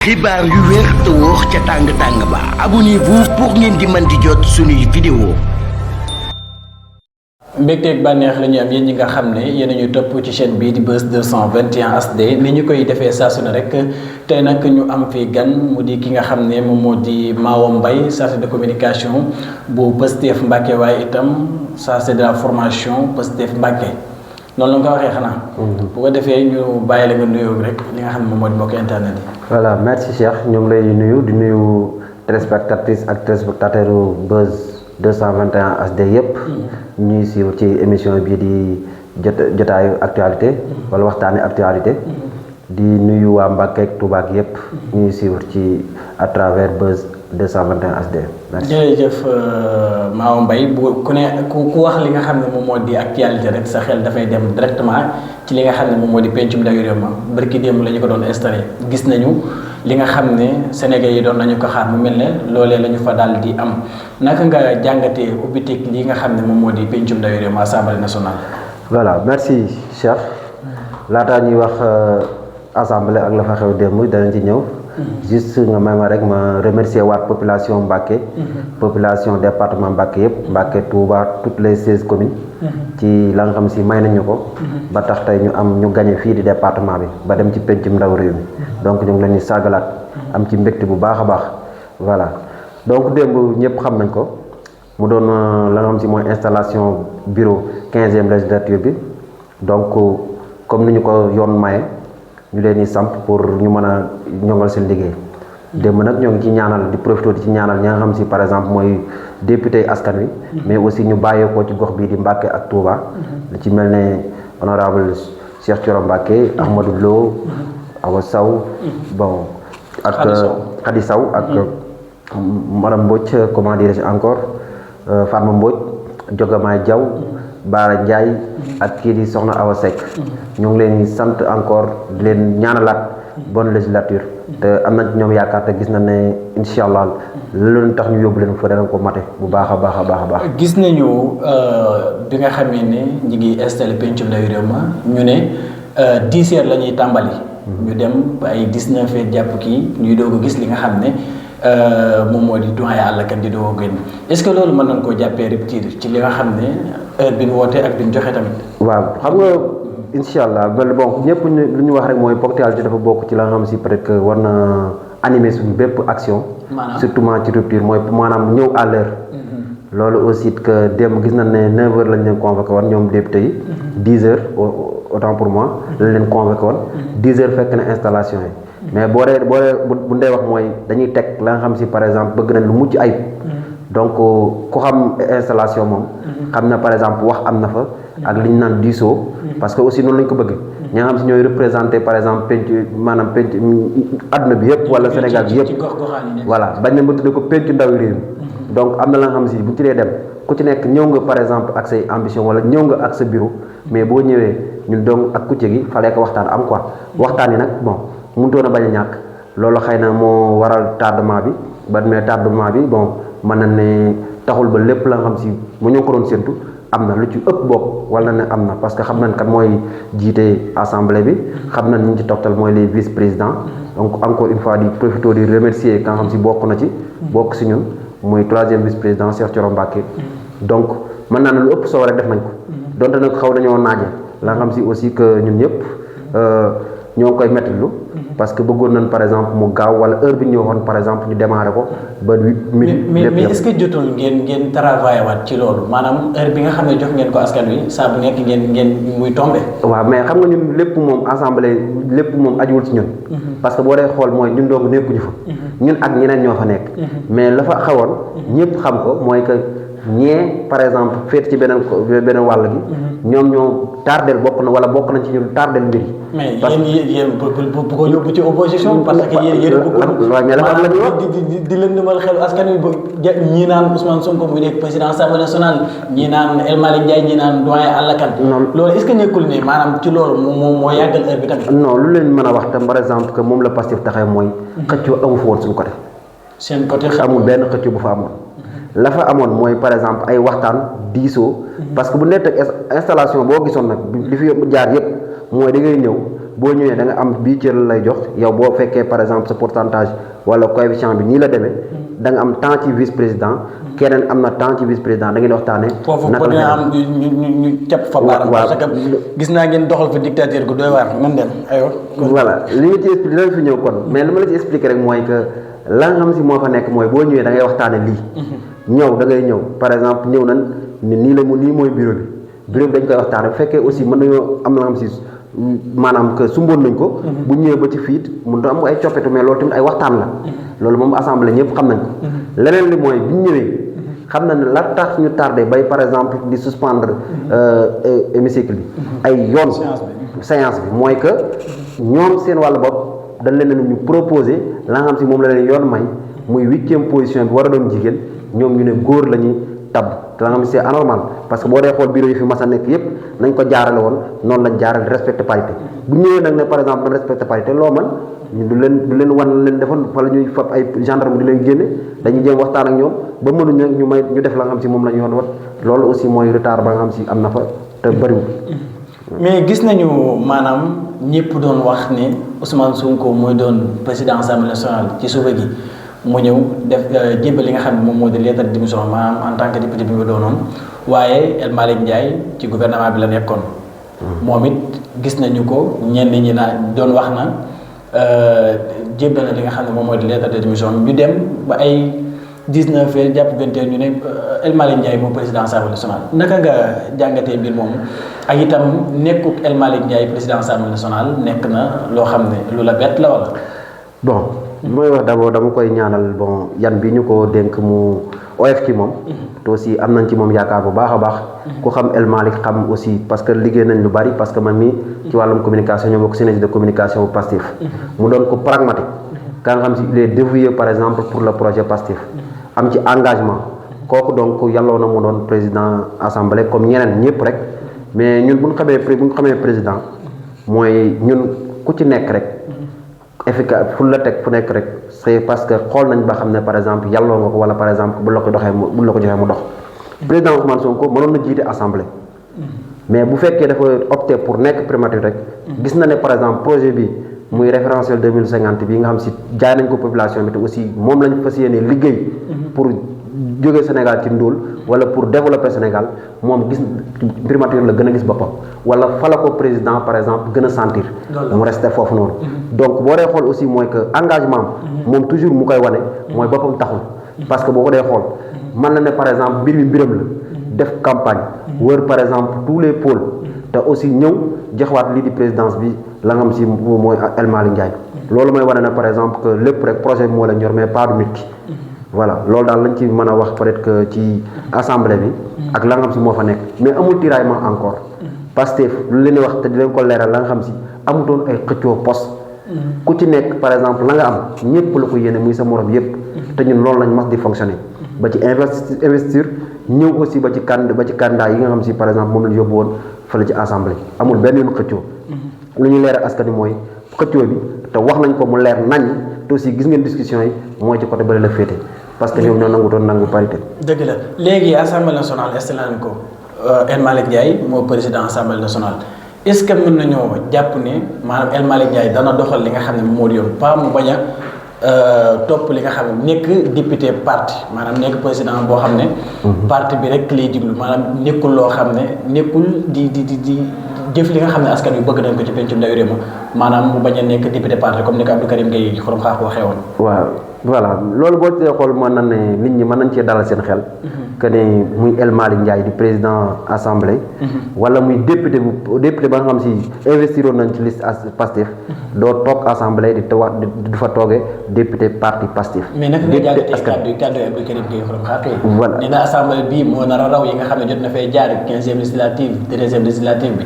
xibaar yu wér te wóor ca tàng ba abonnez-vous pour ngeen di mën di jot suñuy vidéo. mbégteeg bànneex la ñu am yéen ñi nga xam ne yéen ñu topp ci chaîne bii di Buzz 221 HD ni ñu koy defee saa su ne rek tey nag ñu am fi gan mu di ki nga xam ne moom moo di Mawo Mbaye chargé de communication bu Pastef Mbacké waaye itam chargé de la formation Pastef Mbacké noonu la nga ko waxee xanaa. bu ko defee ñu bàyyi la nga nuyoo rek li nga xam ne moom moo di mbokk internet yi. voilà merci Cheikh ñu ngi lay nuyu di nuyu téléspectatrices ak téléspectateurs Buzz 221 HD yëpp. ñuy siiw ci émission bii di jotaayu actualité. wala waxtaani actualité. di nuyu waa Mbacké ak Touba ak yëpp. ñuy siiw ci à travers Buzz 221 HD. merci jërëjëf Mawo Mbaye bu ku ne ku wax li nga xam ne moom moo di actualité rek sa xel dafay dem directement ci li nga xam ne moom moo di pencum ndawi réew ma barki démb la ñu ko doon installé gis nañu li nga xam ne Sénégal yi doon nañu ko xaar mu mel ne loolee la ñu fa daal di am naka nga jàngatee ubbiteeg li nga xam ne moom moo di pencum ndawi réew ma assemblée nationale. voilà merci Cheikh laataa ñuy wax assemblée ak la fa xew démb danañ ci ñëw. juste nga may ma rek ma remercier waat population Mbacké. population département Mbacké yëpp Mbacké Touba toutes les 16 communes. ci la nga xam si may nañu ko. ba tax tey ñu gagné fii di département bi ba dem ci pencum ndaw réew mi. donc ñu ngi leen di saagalaat am ci mbégte bu baax a baax voilà donc démb ñëpp xam nañ ko mu doon la nga xam si mooy installation bureau 15e législature bi donc comme ni ñu ko yoon maye. ñu leen di samp pour ñu mën a ñoŋal seen liggéey démb nag ñoo ngi ci ñaanal di profité di ci ñaanal ñi nga xam si par exemple mooy député askan wi mais aussi ñu bàyyeekoo ci gox bii di Mbacké ak Touba li ci mel ne honorable Cheikh Thioro Mbacké Ahmadou Lo Awa Sow bon ak Khady Sow ak madame Mbodj comment dirais-je encore Fatma Mbodj Jogamaay Diaw Baara Ndiaye ak kii di Soxna Awa Seck ñu ngi leen sant encore di leen ñaanalaat bonne législature te am na ñoom yaakaar te gis na ne incha allah loolu tax ñu yóbbu leen fa dana ko mate bu baax a baax a baax a baax. gis nañu bi nga xamee ne ñu ngi installé pencum ndawi réew ma ñu ne 10 heures la ñuy tàmbali. ñu dem ba ay 19 heures jàpp kii ñuy doog a gis li nga xam ne moom moo di doyen àll kan di doog a génn est-ce que loolu mën nañ koo jàppee rupture ci li nga xam ne heure bi ñu wootee ak bi ñu joxe tamit. waaw xam nga incha allah bon ñëpp lu ñu wax rek mooy ponctualité dafa bokk ci la nga xam si peut-être que war na animer suñu bépp action. surtout ci rupture mooy maanaam ñëw à l'heure. loolu aussi que démb gis nañ ne 9h lañ leen convoqué woon ñoom député yi. 10h autant pour moi. lañ leen convoqué woon. 10h fekk na installation yi. mais boo dee bu ndee wax mooy dañuy teg la nga xam si par exemple bëgg nañ lu mucc ayib. donc ku xam installation moom. xam na par exemple wax am na fa. ak li ñu naan diisoo. parce que aussi noonu lañ ko bëgg. ñi nga xam si ñooy représenté par exemple penc àdduna bi yëpp wala Sénégal bi yëpp. voilà bañ na ba tuddee ko pencu ndawi réew mi donc am na la nga xam si bu ci dee dem ku ci nekk ñëw nga par exemple ak say ambition wala ñëw nga ak sa bureau mais boo ñëwee ñun donc ak kucce gi fallait que waxtaan am quoi waxtaan yi nag bon mënutoon a bañ a ñàkk loolu xëy na moo waral tardement bi ba mais tardement bi bon mën na ne taxul ba lépp la nga xam si mu ñu ko doon séntu am na lu ci ëpp bokk wala ne am na parce que xam nañ kat mooy jiite assemblée bi xam nañ ñu ci toftal mooy les vice présidents donc encore une fois di profité di remercier ka nga xam si bokk na ci bokk si ñun muy 3e vice président Cheikh Thioro Mbacké donc mën naa ne lu ëpp soo rek def nañ ko donte nag xaw nañoo naaje la nga xam si aussi que ñun ñëpp ñoo ngi koy mettitlu parce que bëggoon nañ par exemple mu gaaw wala heure bi ñu waxoon par exemple ñu démarré ko ba 8 minutes. mais est-ce que jotul ngeen travaillé waat ci loolu maanaam heure bi nga xam ne jox ngeen ko askan wi saa bu nekk ngeen muy tombé. waaw mais xam nga ñun lépp moom assemblée lépp moom ajuwul ci ñun. parce que boo dee xool mooy ñun doog nekkuñu fa. ñun ak ñeneen ñoo fa nekk. mais la fa xawoon. ñëpp xam ko mooy que ñee par exemple féet ci beneen wàll gi. ñoom ñoo tardel bokk na wala bokk nañ ci ñun tardel mbir yi. mais yéen bu ko yóbbu ci opposition parce que yéen waaw mais dafa am la ñuy wax di lëndëmal xelu askan wi ba ñii naan Ousmane Sonko muy nekk président Assemblée nationale ñii naan El Malick Ndiaye ñii naan doyen Alla Kane loolu est-ce que nekkul ne maanaam ci loolu moom moo yàggal heure bi tamit. non lu leen mën a wax tam par exemple que moom la Pastef taxee mooy. xëccoo amu fa woon suñu côté. seen côté amul benn xëccoo bu fa amoon. la fa amoon mooy par exemple ay waxtaan diisoo. parce que bu nekk installation boo gisoon nag li fi jaar yëpp mooy da ngay ñëw boo ñëwee da nga am bii cër lay jox yow boo fekkee par exemple sa pourcentage wala coefficient bi nii la demee da nga am temps ci vice président keneen am na temps ci vice président da ngeen waxtaanee. foofu pour ñu am ñu capp fa baaram. parce que gis naa ngeen doxal fa dictature gu doy waar man dem aywa. voilà li nga ci expliqué dinañ fi ñëw kon mais li ma la ci expliqué rek mooy que la nga xam si moo fa nekk mooy boo ñëwee da ngay waxtaane lii. ñëw da ngay ñëw par exemple ñëw nan nii la mu nii mooy bureau bi dañ koy waxtaane bu fekkee aussi mën nañoo am la nga xam si maanaam que sumboon nañ ko. bu ñëwee ba ci fiit mun am ay coppetu mais loolu tamit ay waxtaan la. loolu moom assemblée ñëpp xam nañ ko. leneen li mooy bi ñu ñëwee xam na ne la tax ñu tardé bay par exemple di suspendre hémicycle bi ay yoon séance bi mooy que ñoom seen wàllu bopp dañ leen ñu proposé la nga xam si moom la leen yoon may muy 8e position bi war a doon jigéen ñoom ñu ne góor la ñuy tab te la nga xam si c'est anormal parce que boo dee xool bureau yi fi mas a nekk yépp nañ ko jaarale woon noonu lañ jaarale respecté parité bu ñëwee nag ne par exemple dañ respecté parité loo man ñu du leen wan leen defoon fa la ñuy fab ay gendarme di leen génne dañuy jéem waxtaan ak ñoom ba mënuñ nag ñu def la nga xam si moom la ñu yoon wat loolu aussi mooy retard ba nga xam si am na fa te bëriwul. mais gis nañu maanaam ñëpp doon wax ne Ousmane Sonko mooy doon président Assemblée nationale ci suba gi mu ñëw def jébbal li nga xam ne moom moo di lettre de démission maanaam en tant que député bi nga doonoon waaye El Malick Ndiaye ci gouvernement bi la nekkoon. moom it gis nañu ko ñenn ñi doon wax na. jébbal na li nga xam ne moom mooy lettre de démission ñu dem ba ay 19 heures jàpp 20 heures ñu ne El Malick Ndiaye moom président Assemblée nationale naka nga jàngatee mbir moomu ak itam nekkuk El Malick Ndiaye président Assemblée nationale nekk na loo xam ne lu la bett la wala. bon li may wax d'abord dama koy ñaanal bon yan bi ñu ko dénk mu oyof ci moom. te aussi am nañ ci moom yaakaar bu baax a baax. ku xam El Malick xam aussi parce que liggéey nañ lu bari parce que man mi ci wàllum communication ñoo bokk synergie de communication bu Pastef. mu doon ko pragmatique. ka nga xam si il est dévoué par exemple pour le projet Pastef. am ci engagement. kooku donc yàlloo na mu doon président assemblée comme ñeneen ñëpp rek mais ñun bu ñu xamee président mooy ñun ku ci nekk rek. efficace fu la teg fu nekk rek c'est parce que xool nañ ba xam ne par exemple yàlloo nga ko wala par exemple bu la ko joxee mu dox président Ousmane Sonko mënoon na jiite assemblée mais bu fekkee dafa opté pour nekk primature rek gis na ne par exemple projet bi muy référentiel 2050 bi nga xam si jaay nañ ko population bi te aussi moom lañ fas yéene liggéey pour jógee Sénégal ci ndóol wala pour développer Sénégal moom gis primature la gën a gis boppam wala fala ko président par exemple gën a sentir mu resté foofu noonu donc boo dee xool aussi mooy que engagement moom toujours mu koy wane mooy boppam taxul parce que boo ko dee xool man na ne par exemple mbir mi mbiram la def campagne wër par exemple tous les pôles te aussi ñëw joxwaat lii di présidence bi la nga xam si mooy El Malick Ndiaye loolu mooy wane ne par exemple que lépp rek projet bi moo la ñor mais pas du nit ki voilà loolu daal lañ ci mën a wax peut-être que ci assemblée bi ak la nga xam si moo fa nekk mais amul tiraillement encore Pastef lu leen di wax te di leen ko leeral la nga xam si amutoon ay xëccoo poste ku ci nekk par exemple la nga am ñëpp la ko yéene muy sa morom yëpp te ñun loolu lañ mas di fonctionner ba ci investir ñëw aussi ba ci candidat yi nga xam si par exemple moom la yóbbu woon fële ci assemblée amul benn yoon xëccoo lu ñu leeral askan wi mooy xëccoo bi te wax nañ ko mu leer nañ te aussi gis ngeen discussion yi mooy ci côté bële la féete parce que ñoom ñoo nangu parité. dëgg la léegi assemblée nationale est-ce que ko El Malick Ndiaye moo président assemblée nationale est-ce que mën nañoo jàpp ne maanaam El Malick Ndiaye dana doxal li nga xam ne moo di yoon pas mu bañ a topp li nga xam ne nekk député parti maanaam nekk président boo xam ne. parti bi rek lay diglu maanaam nekkul loo xam ne nekkul di jëf li nga xam ne askan wi bëgg nañ ko ci pencum ndawi réew ma maanaam mu bañ a nekk député parti comme ni ko Abdou Karim Gueye xorom xaax ko waxee woon. waaw voilà loolu boo see xool mën na ne nit ñi mën nañ cee dalal seen xel. que ne muy El Malick Ndiaye di président assemblée. wala muy député ba nga xam si investiroon nañ ci liste Pastef. doo toog assemblée du fa toogee député parti Pastef. mais nag nga jàngatee kàddu Abdou Karim Gueye xorom xaax yi. voilà nee na assemblée bii moo nar a raw yi nga xam ne jot na fay jaar 15e législative 13e législative bi.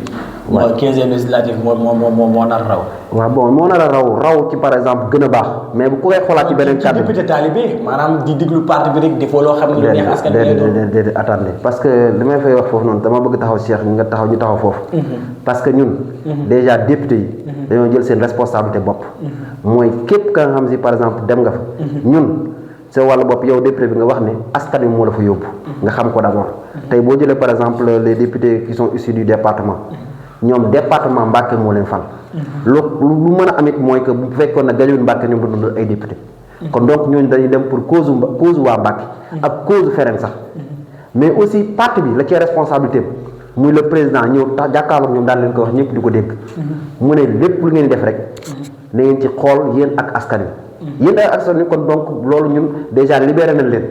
waaw 15e législative moo nar a raw. waaw bon moo nar a raw ci par exemple gën a baax mais bu ko koy xoolaat ci beneen cadre député talibé maanaam di diglu parti bi rek defoo loo xam ne lu neex askan bi lay doon déedéet attendez parce que li may fay wax foofu noonu dama bëgg taxaw Cheikh ñu taxaw foofu parce que ñun déjà député yi dañoo jël seen responsabilité bopp mooy képp ka nga xam si par exemple dem nga fa ñun sa wàllu bopp yow député bi nga wax ne askan wi moo la fa yóbbu nga xam ko d'abord tey boo jëlee par exemple les députés qui sont issus du département ñoom département Mbacké moo leen fal. lu mën a amit mooy que bu fekkoon ne gañuwul Mbacké ñoom du doon ay député. kon donc ñooñu dañuy dem pour cause waa Mbacké ak cause feneen sax mais aussi parti bi la ci responsabilité muy le président ñëw tax jàkkaarloog ñoom daan leen ko wax ñëpp di ko dégg. mu ne lépp lu ngeen def rek na ngeen ci xool yéen ak askan wi. yéen ak askan wi kon donc loolu ñun déjà libéré nañ leen.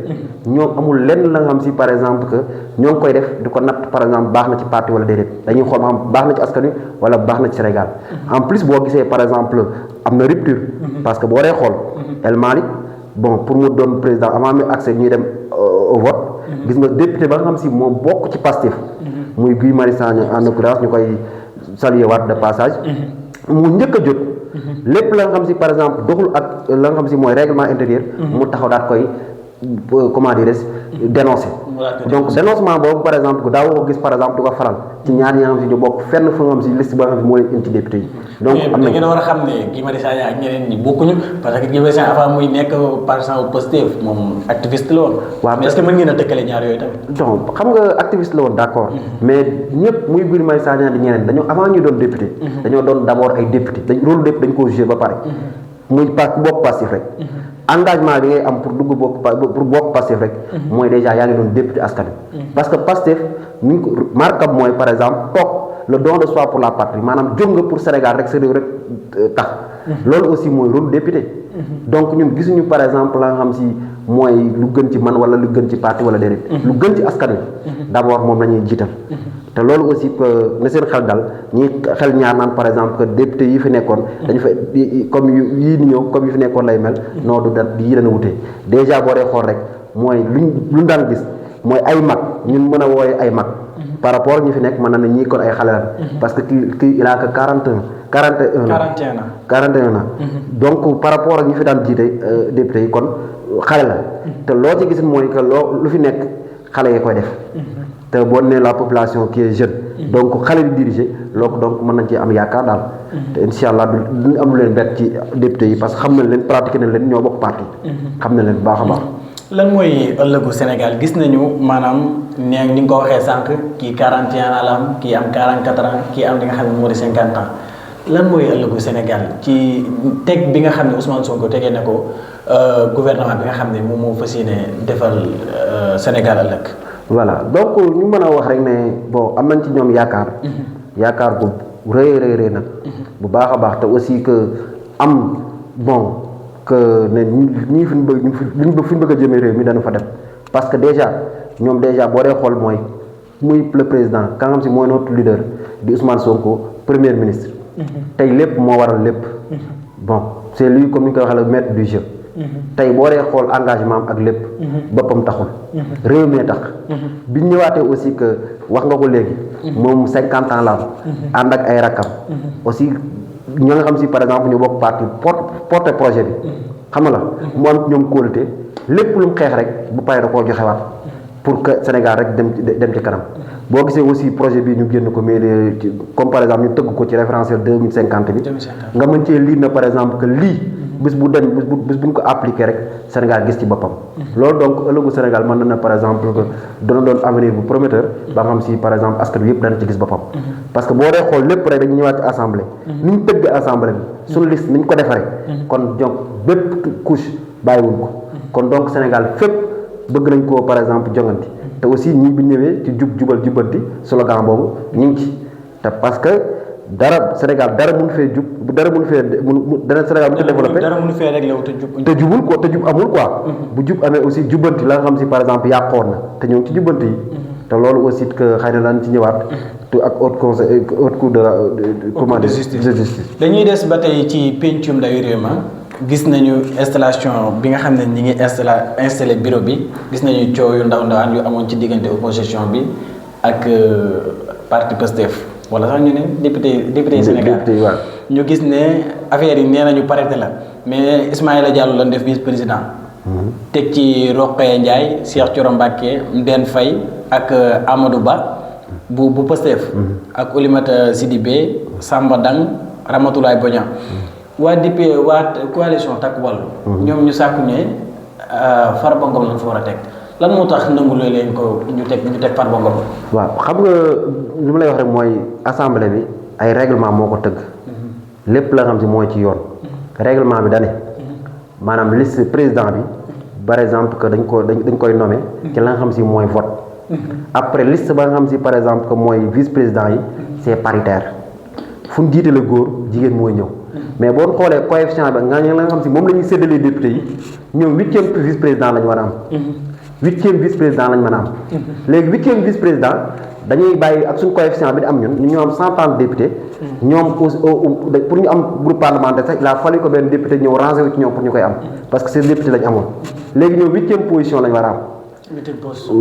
ñoom amul lenn la nga xam si par exemple que ñoo ngi koy def di ko natt par exemple baax na ci parti wala déedéet dañuy xool ma xam baax na ci askan wi wala baax na ci Sénégal. en plus boo gisee par exemple am na rupture. parce que boo dee xool. El Malick bon pour mu doon président avant mi accès ñuy dem au vote. gis nga député ba nga xam si moo bokk ci Pastef. muy Guy Marius Sagna en l'occurrence ñu koy saluer waat de passage. mu njëkk a jot. lépp la nga xam si par exemple doxul ak la nga xam si mooy règlement intérieur. mu taxaw daat koy comment dire dénoncer. donc dénoncement boobu par exemple daawoo ko gis par exemple du ko faral ci ñaar ñi nga xam si ñu bokk fenn fa nga xam si liste ba nga xam si moo leen indi ci député yi. donc am na ngeen war a xam ne Guy Marius Sagna ak ñeneen ñi bokkuñu parce que Guy Marius Sagna avant muy nekk par exemple Pastef moom activiste la woon. waaw mais est-ce que mën ngeen a tëkkale ñaar yooyu tamit. donc xam nga activiste la woon d'accord. mais ñëpp muy Guy Marius Sagna di ñeneen dañoo avant ñu doon député. dañoo doon d'abord ay député loolu lépp dañ koo jugé ba pare. muy bokk Pastef rek. engagement bi ngay am pour dugg bokk Pastef rek. mooy déjà yaa ngi doon député askan wi. parce que Pastef ni ko marquam mooy par exemple toog le don de soi pour la patrie maanaam jóg nga pour Sénégal rek sa réew rek tax. loolu aussi mooy rôle député. donc ñun gisuñu par exemple la nga xam si mooy lu gën ci man wala lu gën ci parti wala déedéet. lu gën ci askan wi. d'abord moom la ñuy jiital. te loolu aussi que na seen xel dal ñi xel ñaar naan par exemple que député yi fi nekkoon dañu fa comme yii ni ñëw comme yi fi nekkoon lay mel non du da yii dana wutee déjà boo dee xool rek mooy luñ daan gis mooy ay mag ñun mën a wooye ay mag par rapport ñi fi nekk mën na ne ñii kon ay xale la parce que kii il a que 41 ans donc par rapport ak ñi fi daan jiite député yi kon xale la te loo ci gis mooy que lu fi nekk xale yi koy def te boo nee la population qui est jeune. donc xale di diriger loolu donc mën nañ cee am yaakaar daal. te incha allah duñ am lu leen bett ci député yi parce que xam nañ leen pratiqué nañ leen ñoo bokk parti. xam nañ leen bu baax a baax. lan mooy ëllëgu Sénégal gis nañu maanaam nee ni nga ko waxee sànq kii 41 ans la am kii am 44 ans kii am li nga xam ne moo di 50 ans lan mooy ëllëgu Sénégal ci teg bi nga xam ne Ousmane Sonko tegee ne ko gouvernement bi nga xam ne moom moo fas yéene defal Sénégal ëllëg. voilà donc ñu mën a wax rek ne bon am nañ ci ñoom yaakaar. yaakaar bu rëy nag. bu baax a baax te aussi que am bon que ne ñii fi ñu bëgg a jëmee réew mi dana fa dem parce que déjà ñoom déjà boo dee xool mooy muy le président ka nga xam si mooy notre leader di Ousmane Sonko premier ministre. tey lépp moo waral lépp. bon c'est lui comme ni ñu koy waxee le maître du jeu. tey boo dee xool engagement am ak lépp. boppam taxul. réew mi tax. bi ñu ñëwaatee aussi que wax nga ko léegi. moom 50 ans la am. ànd ak ay rakkam. aussi ñoo nga xam si par exemple ñu bokk parti porté projet bi. xam nga la mu am ñoom kóolute lépp lu mu xeex rek bu paree da koo joxewaat pour que Sénégal rek dem ci kanam. boo gisee aussi projet bi ñu génn ko mais comme par exemple ñu tëgg ko ci référentiel 2050 bi. nga mën cee lire na par exemple que lii. bis bu ñu ko appliqué rek Sénégal gis ci boppam. loolu donc ëllëgu Sénégal mën na par exemple que dana doon avenir bu prometteur. ba nga xam si par exemple askan wi yëpp dana ci gis boppam. parce que boo dee xool lépp rek dañu ñëwaat ci assemblée. ni ñu tëgg assemblée bi. suñu liste ni ñu ko defaree. kon donc bépp couche bàyyiwuñ ko. kon donc Sénégal fépp bëgg nañ koo par exemple jonganti te aussi ñii bi ñëwee ci jubal jubbanti slogan boobu ñu ngi ci te parce que. dara Sénégal dara mun fee jub dara mun fee dara Sénégal mun fee développé dara mun fee réglé te jubul ko te jub amul quoi. bu jub amee aussi jubbanti la nga xam si par exemple yàqoon na te ñoo ngi ci jubbanti yi. te loolu aussi que xëy na daan ci ñëwaat. te ak haute conseil haute cour de la comment de justice. dañuy des ba tey ci pencum ndawi réew ma gis nañu installation bi nga xam ne ñi ngi installé bureau bi gis nañu coow yu ndaw ndawaan yu amoon ci diggante opposition bi ak parti Pastef. wala sax ñu ne député Sénégal ñu gis ne affaire yi nee nañu parité la mais Ismaïla Diallo lañ def vice président. teg ci Rokhaya Ndiaye Cheikh Thioro Mbacké Mbène Faye ak Amadou Ba bu Pastef. ak Oulimata Sidibé Samba Dang Ramatoulaye Bodian. waa coalition Takku Wallu. ñoom ñu sàkku ne Farba Ngom lañ fa war a teg lan moo tax nanguloo leen ko ñu teg Farba Ngom. waaw xam nga li ma lay wax rek mooy assemblée bi ay règlement moo ko tëgg. lépp la nga xam si mooy ci yoon. règlement bi dane maanaam liste président bi par exemple que dañ koy nommé. ci la nga xam si mooy vote. après liste ba nga xam si par exemple que mooy vice président yi c'est paritaire fu ñu jiitale góor jigéen mooy ñëw. mais boo xoolee coefficient bi nga la nga xam si moom la ñuy séddalee député yi ñoom 8e vice président la ñu war a am. 8e vice président lañ mën a am. léegi 8e vice président dañuy bàyyi ak suñu coefficient bi di am ñun ñu am 130 députés. ñoom pour ñu am groupe parlementaire sax il a fallu que benn député ñëw rangé wu ci ñoom pour ñu koy am parce que seen député lañ amoon léegi ñoom 8e position lañ war a am.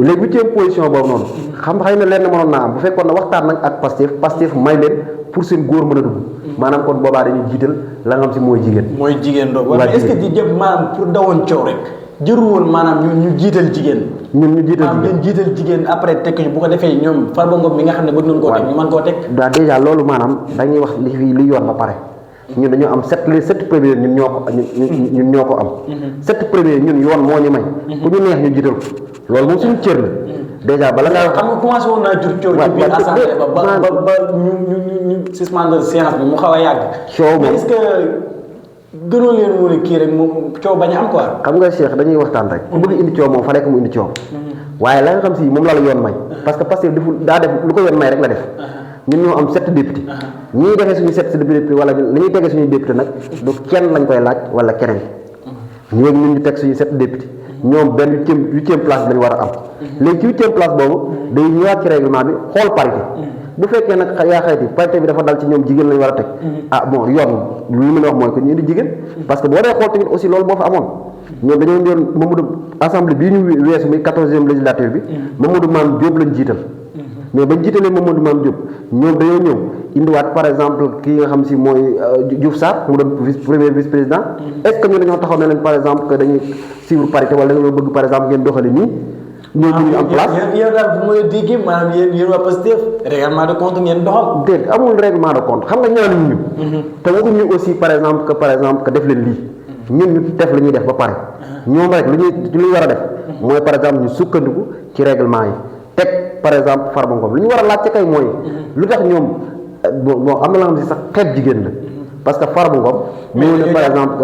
léegi 8e position boobu noonu. xam xëy na lenn mënoon naa am bu fekkoon ne waxtaan nañ ak Pastef may leen pour seen góor mën a dugg. maanaam kon boobaa dañuy jiital la nga xam si mooy jigéen. mooy jigéen doog waaye est-ce que di jëm maanaam pour dawoon coow rek. jërul woon maanaam ñu jiital jigéen. ñu jiital jigéen après tekk bu ko defee ñoom Farba Ngom mi nga xam ne bëgg nañ koo teg ñu mën koo teg. waaw déjà loolu maanaam dañuy wax li yoon ba pare ñun dañoo am sept premiers ñun ñoo ko am. 7 premiers ñun yoon moo ñu may. ku ñu neex ñu jiital ko loolu moom suñu cër la. déjà bala ngaa wax xam nga commencé woon naa jur coow ci biir assemblée ba ñu suspendre séance bi mu xaw a yàgg. coow moom est-ce que gënoo leen woon a kii rek moom coow bañ a am quoi. xam nga Cheikh dañuy waxtaan rek. ku bëgg indi coow moom fa nekk mu indi coow. waaye la nga xam si moom la yoon may. parce que daa def lu ko yoon may rek la def. ñun ñoo am 7 députés. ñii defee suñu 7 députés wala li ñuy tegee suñuy député nag du kenn lañ koy laaj wala keneen. ñun ñu teg suñu 7 députés. ñoom benn 8e place bi lañ war a am. léegi ci 8e place boobu day ñëwaat ci règlement bi xool parité. bu fekkee nag yaa xayti parité bi dafa dal ci ñoom jigéen lañ war a teg. bon yoon lu ñu mën a wax mooy que ñu indi jigéen. parce que boo dee xool tamit aussi loolu moo fa amoon. ñoom dañoo doon Mamadou assemblée bii ñu weesu muy 14e législature bi. Mamadou Mame Diop lañ jiital. mais bañ jiitalee Mamadou Mame Diop ñoom dañoo ñëw indiwaat par exemple kii nga xam si mooy Diouf Sarr mu doon premier vice président. est-ce que ñun dañoo taxaw ne leen par exemple que dañuy suivre parité wala dañoo bëgg par exemple ngeen doxali nii. ñooñu ñu am place yéen daal bu ma la déggee maanaam yéen waa Pastef règlement de compte ngeen doxal. déet amul règlement de compte xam nga ñaanuñu ñu. te waxuñu aussi par exemple que def leen lii. ñun ñu def la ñuy def ba pare. ñoom rek li ñuy war a def. mooy par exemple ñu sukkandiku ci règlement yi teg par exemple Farba Ngom li ñu war a laajte kay mooy. lu tax ñoom bon am na la nga xam si sax xeeb jigéen la. parce que Farba Ngom. ñëw na par exemple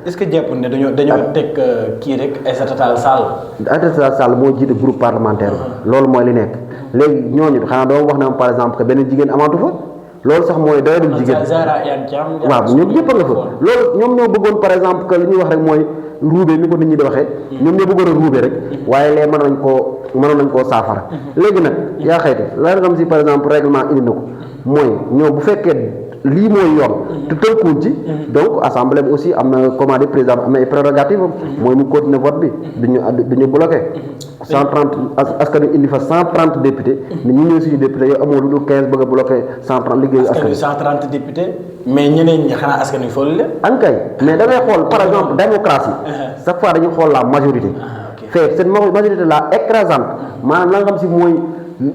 est-ce que jàpp ne dañoo teg kii rek Aïssata Tall Sall. Aïssata Tall Sall moo jiite groupe parlementaire loolu mooy li nekk léegi ñooñu xanaa doo wax na par exemple que benn jigéen amatu fa loolu sax mooy doyadul jigéen. waaw ñoom ñëpp a nga fa loolu ñoom ñoo bëggoon par exemple que li ñuy wax rek mooy ruube ni ko nit ñi di waxee. ñoom ñoo bëggoon a ruube rek. waaye lee mënoon nañ koo saafara. léegi nag yaa xayti la nga xam si par exemple règlement indi na ko mooy ñoom bu fekkee lii mooy yoon te tënkuwuñ ci donc assemblée bi aussi am na commandé président am na ay prérogative mooy mu continuer vote bi duñu bloqué 130 askan wi indi fa 130 députés ni ñu ñëw suñu député yow amoo lu dul 15 bëgg a bloqué 130 liggéeyu askan wi 130 députés mais ñeneen ñi xanaa askan wi foolu leen ankay mais da ngay xool par exemple démocratie chaque fois dañuy xool la majorité fait cette majorité là écrasante maanaam la nga xam si mooy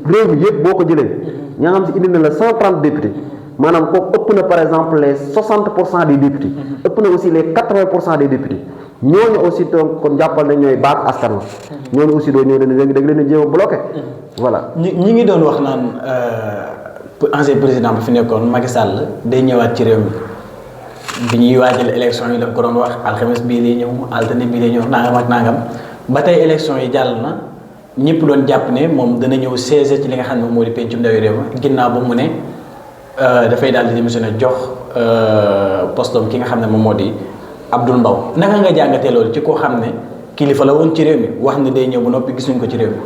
réew mi yëpp boo ko jëlee ña nga xam si indi na la 130 députés maanaam kooku ëpp na par exemple les 60% des députés ëpp na aussi les 80% des députés ñooñu aussi donc kon jàppal na ñooy baat askan wa ñooñu aussi doo ñëw da leen a jéem a bloqué voilà. ñi ngi doon wax naan ancien président bi fi nekkoon Macky Sall day ñëwaat ci réew mi bi ñuy waajal élection yi la ko doon wax alxames bii lay ñëw altine bii lay ñëw nangam ak nangam ba tey élection yi jàll na ñëpp doon jàpp ne moom dana ñëw siège ci li nga xam ne moom moo di pencum ndawi réew mi ginnaaw ba mu ne. dafay daal di démissionné jox postom ki nga xam ne moom moo di Abdoul Mbow naka nga jàngatee loolu ci koo xam ne kilifa la woon ci réew mi wax ne day ñëw ba noppi gisuñ ko ci réew mi.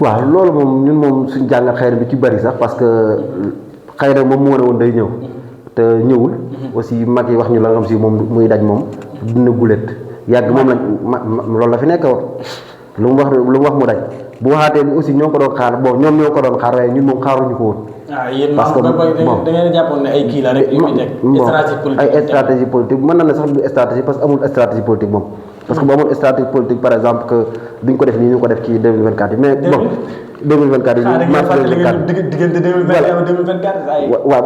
waaw loolu moom ñun moom suñ jàngat xëy na bi ci bari sax parce que xëy na moom moo ne woon day ñëw te ñëwul aussi mag yi wax ñu la nga xam si moom muy daj moom dina gulet yàgg moom la loolu la fi nekk woon lu mu wax mu daj bu waxaatee aussi ñoo ko doon xaar bon ñoom ñoo ko doon xaar waaye ñun moom xaaruñu ko woon. parce que da ngeen jàppoon ne ay kii la rek yu muy teg stratégie politique ay stratégie politique mën na ne sax du stratégie parce que amul stratégie politique moom parce que bu amoon stratégie politique par exemple que duñ ko def nii ñu ko def ci 2024 yi mais bon 2024 yi mars 2024 diggante 2021 ak 2024 waaw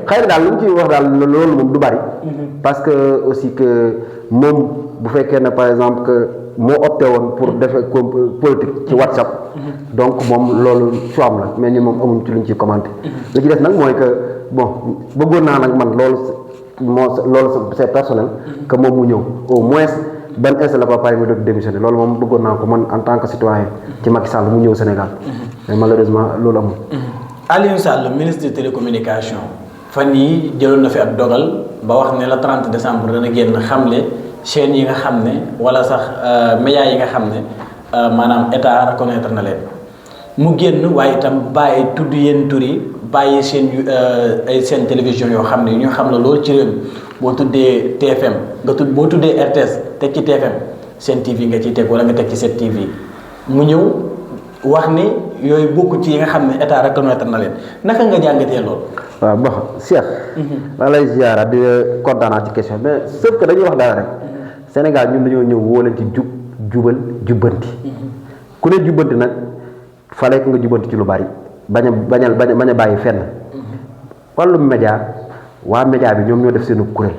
xëy na daal lu mu ciy wax daal loolu moom du bari parce que aussi que moom bu fekkee ne par exemple que moo opté woon pour defee politique ci WhatsApp. donc moom loolu choix am la mais ñun moom amuñ ci luñ ci commenté. li ci des nag mooy que bon bëggoon naa nag man loolu c'est personnel. que moom mu ñëw au moins ban instant la ba pare mu doon démissionné loolu moom bëggoon naa ko man en tant que citoyen ci Macky Sall mu ñëw Sénégal. mais malheureusement loolu amul. Aliou Sall ministre des télécommunications fan yi jëloon na fi ab dogal ba wax ne la 30 décembre dana génn xamle chaîne yi nga xam ne wala sax médias yi nga xam ne maanaam état reconnaître na leen mu génn waaye itam bàyyi tudd yenn tur yi bàyyi seen ay seen télévision yoo xam ne ñu xam la loolu ci réew mi boo tuddee TFM boo tuddee RTS teg ci TFM seen TV nga ciy teg wala nga teg ci 7TV mu ñëw wax ni yooyu bokk ci yi nga xam ne état reconnaître na leen naka nga jàngatee loolu. waaw bon Cheikh. maa lay ziara di kontaan ci question mais sauf que dañuy wax dara rek. Sénégal ñun dañoo ñëw woo leen ci jubal jubbanti. ku ne jubbanti nag fallait que nga jubbanti ci lu bari bañ a bàyyi fenn. wàllum média waa média bi ñoom ñoo def seenu kuréel.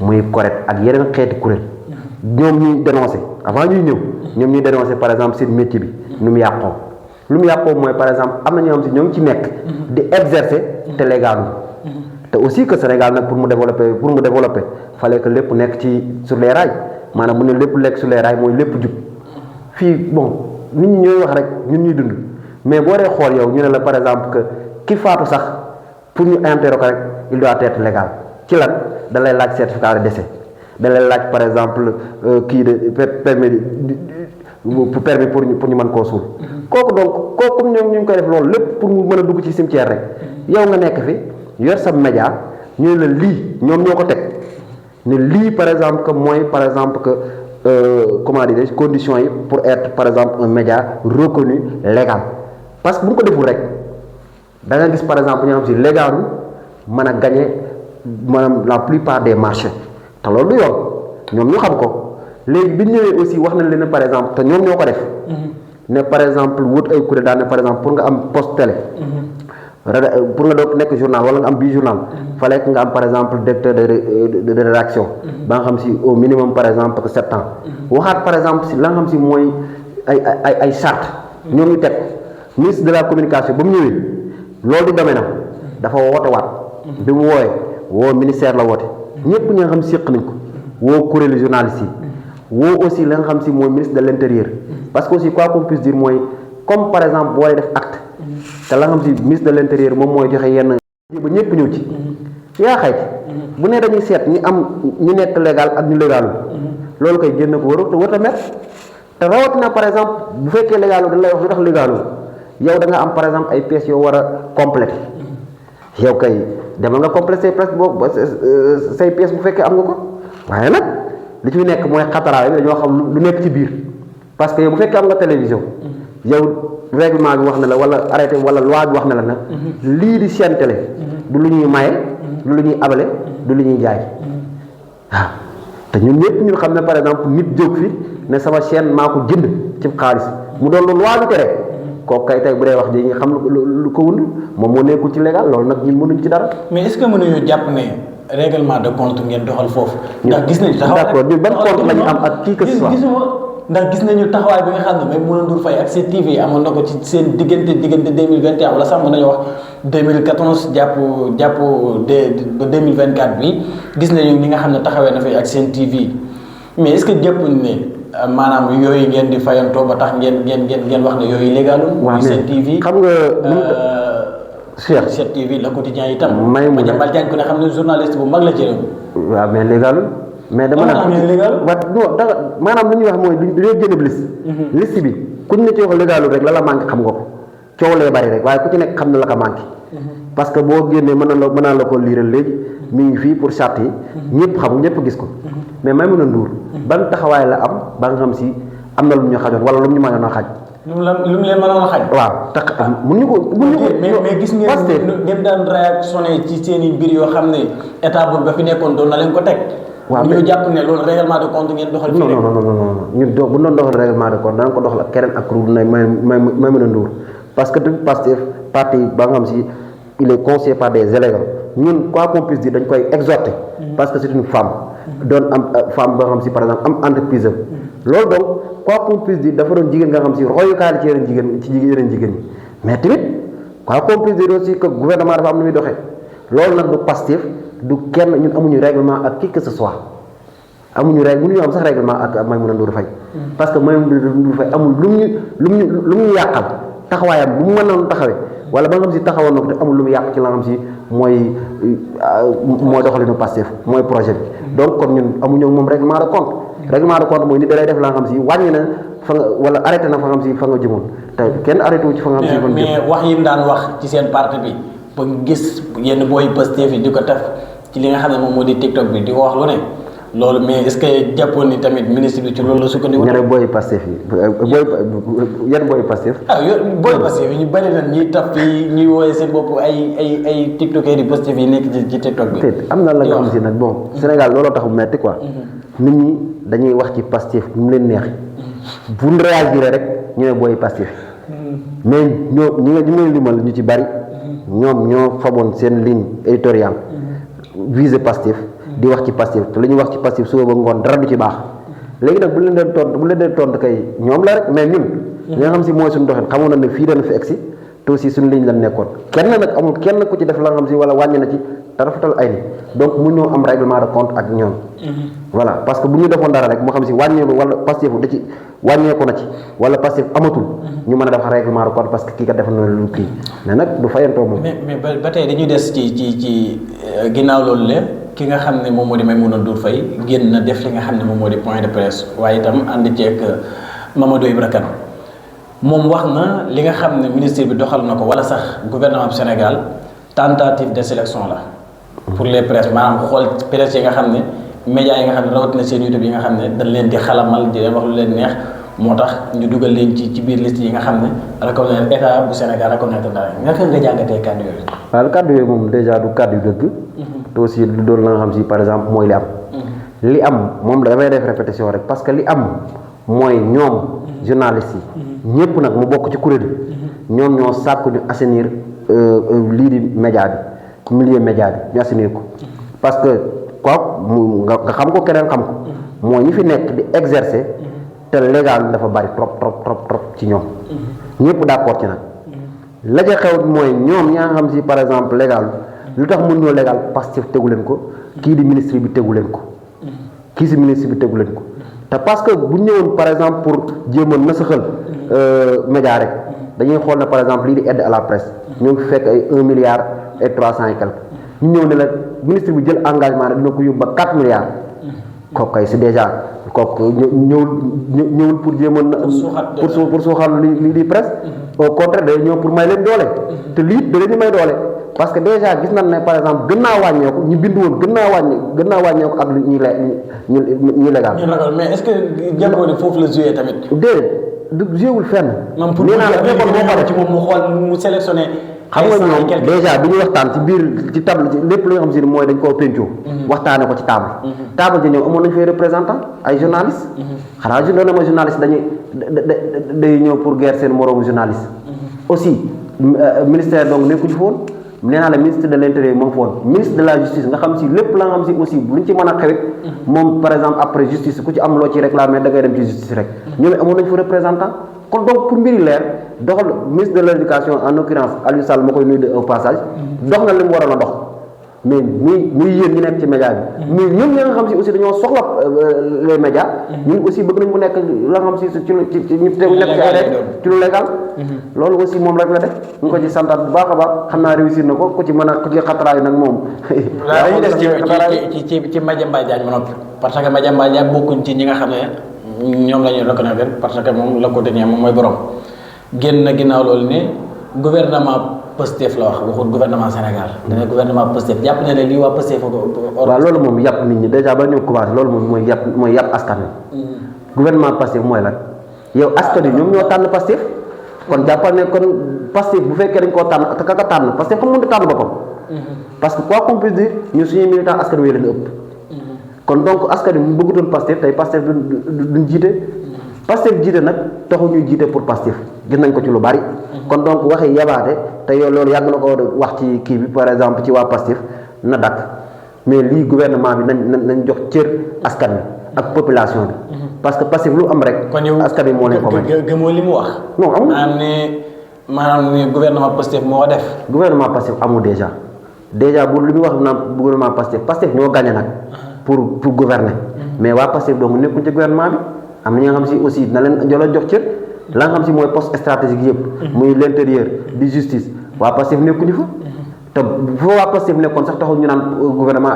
muy correct ak yeneen xeeti kuréel. ñoom ñuy dénoncé avant ñuy ñëw. ñoom ñuy dénoncé par exemple seen métier bi. nu mu yàqoo lu mu yàqoo mooy par exemple am na ñoo xam si ñoo ngi ci nekk. di exercer te légalu te aussi que Sénégal nag pour mu développer fallait que lépp nekk ci sur les rails maanaam mu ne lépp lekk sur les rails mooy lépp jub fii bon nit ñi ñooy wax rek ñun ñuy dund mais boo dee xool yow ñu ne la par exemple que ki faatu sax pour ñu interroger ko rek il doit être légal ci lan da lay laaj certificat de décès da lay laaj par exemple kii de permis pour ñu mën koo suul kooku donc kooku comme ñoom ñu ngi koy def loolu lépp pour mu mën a dugg ci cimetière rek yow nga nekk fi yor sa média ñu ne la lii ñoom ñoo ko teg ne lii par exemple que mooy par exemple que comment dire conditions yi pour être par exemple un média reconnu légal parce que bu ñu ko deful rek da nga gis par exemple ñoo xam si légalu mën a gagner maanaam la plupart des marchés te loolu du yoon ñoom ñu xam ko léegi bi ñu ñëwee aussi wax nañ leen ne par exemple te ñoom ñoo ko def. ne par exemple wut ay kuréel daal ne par exemple pour nga am poste télé. pour nga doog nekk journal wala nga am bii journal. fallait que nga am par exemple directeur de rédaction. ba nga xam si au minimum par exemple que 7 ans. waxaat par exemple si la nga xam si mooy ay charte ñoom ñu teg ministre de la communication ba mu ñëwee loolu du domaine am dafa woote waat. bi mu woowee woo ministère la woote. ñëpp ñi nga xam séq nañ ko woo kuréelu journaliste yi. woo aussi la nga xam si mooy ministre de l' intérieur parce que aussi quoi qu'on puisse dire mooy comme par exemple boo def acte te la nga xam si ministre de l' intérieur moom mooy joxe yenn ba ñëpp ñëw ci yaa xayti bu ne dañuy seet ñi nekk légal ak ñu légalu loolu koy génn ko warut a met te rawatina par exemple bu fekkee légalu dañ lay wax lu tax légalu yow da nga am par exemple ay pièces yoo war a complété yow kay demal nga complété presque boobu say pièces bu fekkee am nga ko waaye nag li ci nekk mooy xataraay bi dañoo xam lu nekk ci biir parce que yow bu fekkee am nga télévision yow règlement bi wax na la wala arrêté wala loi bi wax na la nag lii di chaîne télé du lu ñuy maye du lu ñuy abale du lu ñuy jaay waaw te ñun ñëpp ñun xam ne par exemple nit jóg fi ne sama chaîne maa ko jënd ci xaalis mu doon lu loi bi tere kooku kay tey bu dee wax ji nga xam lu ko wund moom moo nekkul ci légal loolu nag ñun mënuñ ci dara. mais est-ce que mënuñu jàpp ne règlement de compte ngeen doxal foofu. ndax gis nañu taxawaay d'accord ñun ban compte lañu am ak kii que ce soit ndax gis nañu taxawaay bi nga xam ne même Mouna Ndour Faye ak 7TV amoon na ko ci seen diggante 2021 wala sax mën nañu wax 2014 jàpp ba 2024 bi gis nañu ni nga xam ne taxawee na fi ak seen TV mais est-ce que jàppuñ ne maanaam yooyu ngeen di fayantoo ba tax ngeen wax ne yooyu légalul. waaw mais seen TV xam nga. Cheikh 7TV Le Quotidien itam. may mu ne Madiambal Diagne ku ne xam ne journaliste bu mag la ci réew. waaw mais légalul. mais dama maanaam lu ñuy wax mooy dañoo génne liste. liste bi ku ñu ne ci wax légalul rek la manqué xam nga ko coow lee bari rek waaye ku ci nekk xam na la ko manqué. parce que boo génnee mën naa la ko liiral léegi mi ngi fii pour charte yi. ñëpp xam ñëpp gis ko. mais Maimouna Ndour ban taxawaay la am ba nga xam si am na lu ñu xajoon wala lu ñu mënoon a xaj. lu mu leen mënoon a xaj. waaw tax mënuñu ko. mais gis ngeen daan réactionné ci seen i mbir yoo xam ne état boobu ba fi nekkoon doon na leen ko teg. waaw ñu jàpp ne loolu règlement de compte ngeen doxal. non ñun bu ñu doon doxal règlement de compte danañ ko doxal ak keneen ak kuréel nay Maimouna Ndour parce que depuis Pastef parti ba nga xam si il est conseillé par des élégants ñun quoi qu'on puisse dire dañ koy exhorter. parce que c'est une femme. doon am femme ba nga xam si par exemple am entreprise am loolu donc quoi qu'on puisse dire dafa doon jigéen nga xam si royukaay la ci yeneen yeneen jigéen ñi mais tamit quoi qu'on puisse dire aussi que gouvernement dafa am nu muy doxee loolu nag du Pastef du kenn ñun amuñu règlement ak qui que ce soit amuñu règle mënuñu am sax règlement ak Maïmouna Ndour Faye parce que Maïmouna Ndour Faye amul lu mu yàqal taxawaayam bu mu mënoon taxawee wala ba nga xam si taxawoon na ko te amul lu mu yàq ci la nga xam si mooy doxalinu Pastef mooy projet bi donc kon ñun amuñu moom règlement de compte mooy nit da lay def la nga xam si wàññi na fa nga wala arrêté na fa nga xam si fa nga jëmoon te kenn arrêté wu ci fa nga xam si mais wax yi mu daan wax ci seen parti bi ba gis yenn booy Pastef yi di ko taf ci li nga xam ne moom moo di TikTok bi di ko wax lu ne loolu mais est-ce que jàppoon ni tamit ministre bi ci loolu la sukkandiku. ñeneen booy Pastef yi yan booy Pastef. booy Pastef yi ñu bëri na ñuy taf fii ñuy woowee seen bopp ay tiktokers yi Pastef yi nekk ci TikTok bi. am na la nga xam si nag bon Sénégal looloo tax mu metti quoi. nit ñi dañuy wax ci Pastef nu mu leen neex. bu ñu réagir rek ñu ne booy Pastef mais ñoo ñi nga ñu limal ñu ci bari. ñoom ñoo faboon seen ligne éditoriale visé Pastef di wax ci Pastef te li ñu wax ci Pastef suba ba ngoon dara du ci baax léegi nag bu leen dee tontu kay ñoom la rek mais ñun li nga xam si mooy suñu doxin xamoon na ne fii dana fi egsi te aussi suñu ligne la nekkoon kenn nag amul kenn ku ci def la nga xam si wala wàññi na ci te rafetal ay ni donc mu ñoo am règlement de compte ak ñoom voilà parce que bu ñu defoon dara rek moo xam si wàññeeku wala Pastef da ci wàññeeku na ci wala Pastef amatul ñu mën a def règlement de compte parce que kii kat def na lu kii mais nag du fayantoo moom mais ba tey dañuy des ci ginnaaw loolu le ki nga xam ne moom moo di Maïmouna Ndour Faye génn na def li nga xam ne moom moo di point de presse waaye itam ànd ceeg Mamadou Ibra Kane moom wax na li nga xam ne ministre bi doxal na ko wala sax gouvernement du Sénégal tentative de sélection la pour les presse maanaam xool presse yi nga xam ne médias yi nga xam ne rawatina seen YouTube yi nga xam ne dañ leen di xalamal di leen wax lu leen neex moo tax ñu dugal leen ci biir liste yi nga xam ne reconnaître état bu Sénégal reconnaître dara naka nga jàngatee kàddu yooyu. waaw kàddu yooyu moom dèjà du kàddu yu dëgg. te aussi lu doon la nga xam si par exemple mooy li am. li am moom damay def répétition rek parce que li am mooy ñoom journalistes yi. ñëpp nag mu bokk ci kuréel yi. ñoom ñoo sàkku ñu assainir lii di média bi milieu média bi ñu assainir ko parce que quoi nga xam ko keneen xam ko mooy ñi fi nekk di exercer. te légal dafa bari trop ci ñoom ñëpp d'accord ci nag la ca xew mooy ñoom ñaa nga xam si par exemple légal lu tax mun ñoo légal Pastef tegu leen ko kii di ministre bi tegu leen ko kii si ministre bi tegu leen ko te parce que bu ñëwoon par exemple pour jéem a nasaxal média rek dañuy xool ne par exemple lii di aide à la presse ñoo ngi fekk ay 1 milliard et 300 et quelque ñu ñëw ne la ministre bi jël engagement ne dina ko yóbbu ba 4 milliards kooku kay c'est déjà kooku ñëwul pour jéemoon pour suuxal lii di presse au contraire day ñëw pour may leen doole te lii da leen may doole parce que déjà gis nañ ne par exemple gën naa wàññeeku ñu bind woon gën naa wàññeeku ak ñu légal mais est-ce que jàppoo ne foofu la joué tamit déedéet du jouéwul fenn pour nee naa la ci moom mu xool mu sélectionné xam nga ñoom déjà bi ñu waxtaan ci biir ci table lépp lu nga xam si mooy dañ koo pencoo waxtaane ko ci table ji ñoom amoon nañu fay représentant ay journaliste xanaa doona ma journaliste day ñëw pour guerre seen moroomu journaliste aussi ministère donc nekkuñu fa woon nee naa la ministre de l'intérieur moom fa woon ministre de la justice nga xam si lépp la nga xam si aussi luñ ci mën a xewit moom par exemple après justice ku ci am loo ci réclamer da ngay dem ci justice rek ñoom amoon nañu fa représentant kon donc pour mbiri leer doxal ministre de l'éducation en l'occurrence Aliou Sall ma koy nuyu au passage dox na li mu waroon a dox mais muy yéen ñi nekk ci média bi mais ñoom ñi nga xam si aussi dañoo soxla les médias ñun aussi bëgg nañ mu nekk la nga xam si ci ñu tegu nekk ci ay règle ci lu légal loolu aussi moom rek la def ñu ko ci santaat bu baax a baax xam naa réussir na ko ku ci mën a ku ci xataraayu nag moom dañuy des ci Madiambal Diagne ma noppi parce que Madiambal Diagne bokkuñ ci ñi nga xam ne ñoom la ñuy reconnaître parce que moom la ko tenir moom mooy borom génn na ginnaaw loolu ne gouvernement Pastef la wax waxul gouvernement Sénégal dana gouvernement Pastef jàpp ne lii waa Pastef waaw loolu moom yàpp nit ñi déjà ba ñu commencé loolu moom mooy yàpp askan wi gouvernement Pastef mooy lan yow askan wi ñoom ñoo tànn Pastef kon jàppal ne kon Pastef bu fekkee dañ koo tànn te kaka tànn Pastef xam mënut a tànn boppam parce que quoi qu'on puisse dire ñu suñuy militant askan wi leen ëpp kon donc askan wi mu bëggutoon Pastef tey Pastef duñ jiite Pastef jiite nag taxu ñuy jiite pour Pastef gis nañ ko ci lu bari kon donc waxi yabaate te yow loolu yàgg na ko wax ci kii bi par exemple ci waa Pastef na dakk mais lii gouvernement bi nañ jox cër askan wi ak population bi parce que Pastef lu am rek. kon yow askan wi moo leen ko may. gëmoo li mu wax. non amul maanaam ne gouvernement Pastef moo ko def. gouvernement Pastef amul déjà bu li muy wax naan gouvernement Pastef ñoo gagné nag. pour gouverner. mais waa Pastef donc nekkuñ ci gouvernement bi am na ñi nga xam si aussi na leen jox cër la nga xam si mooy poste stratégique yëpp. muy l'intérieur di justice waa Pastef nekkuñu fa. te bu fa waa Pastef nekkoon sax taxul ñu naan gouvernement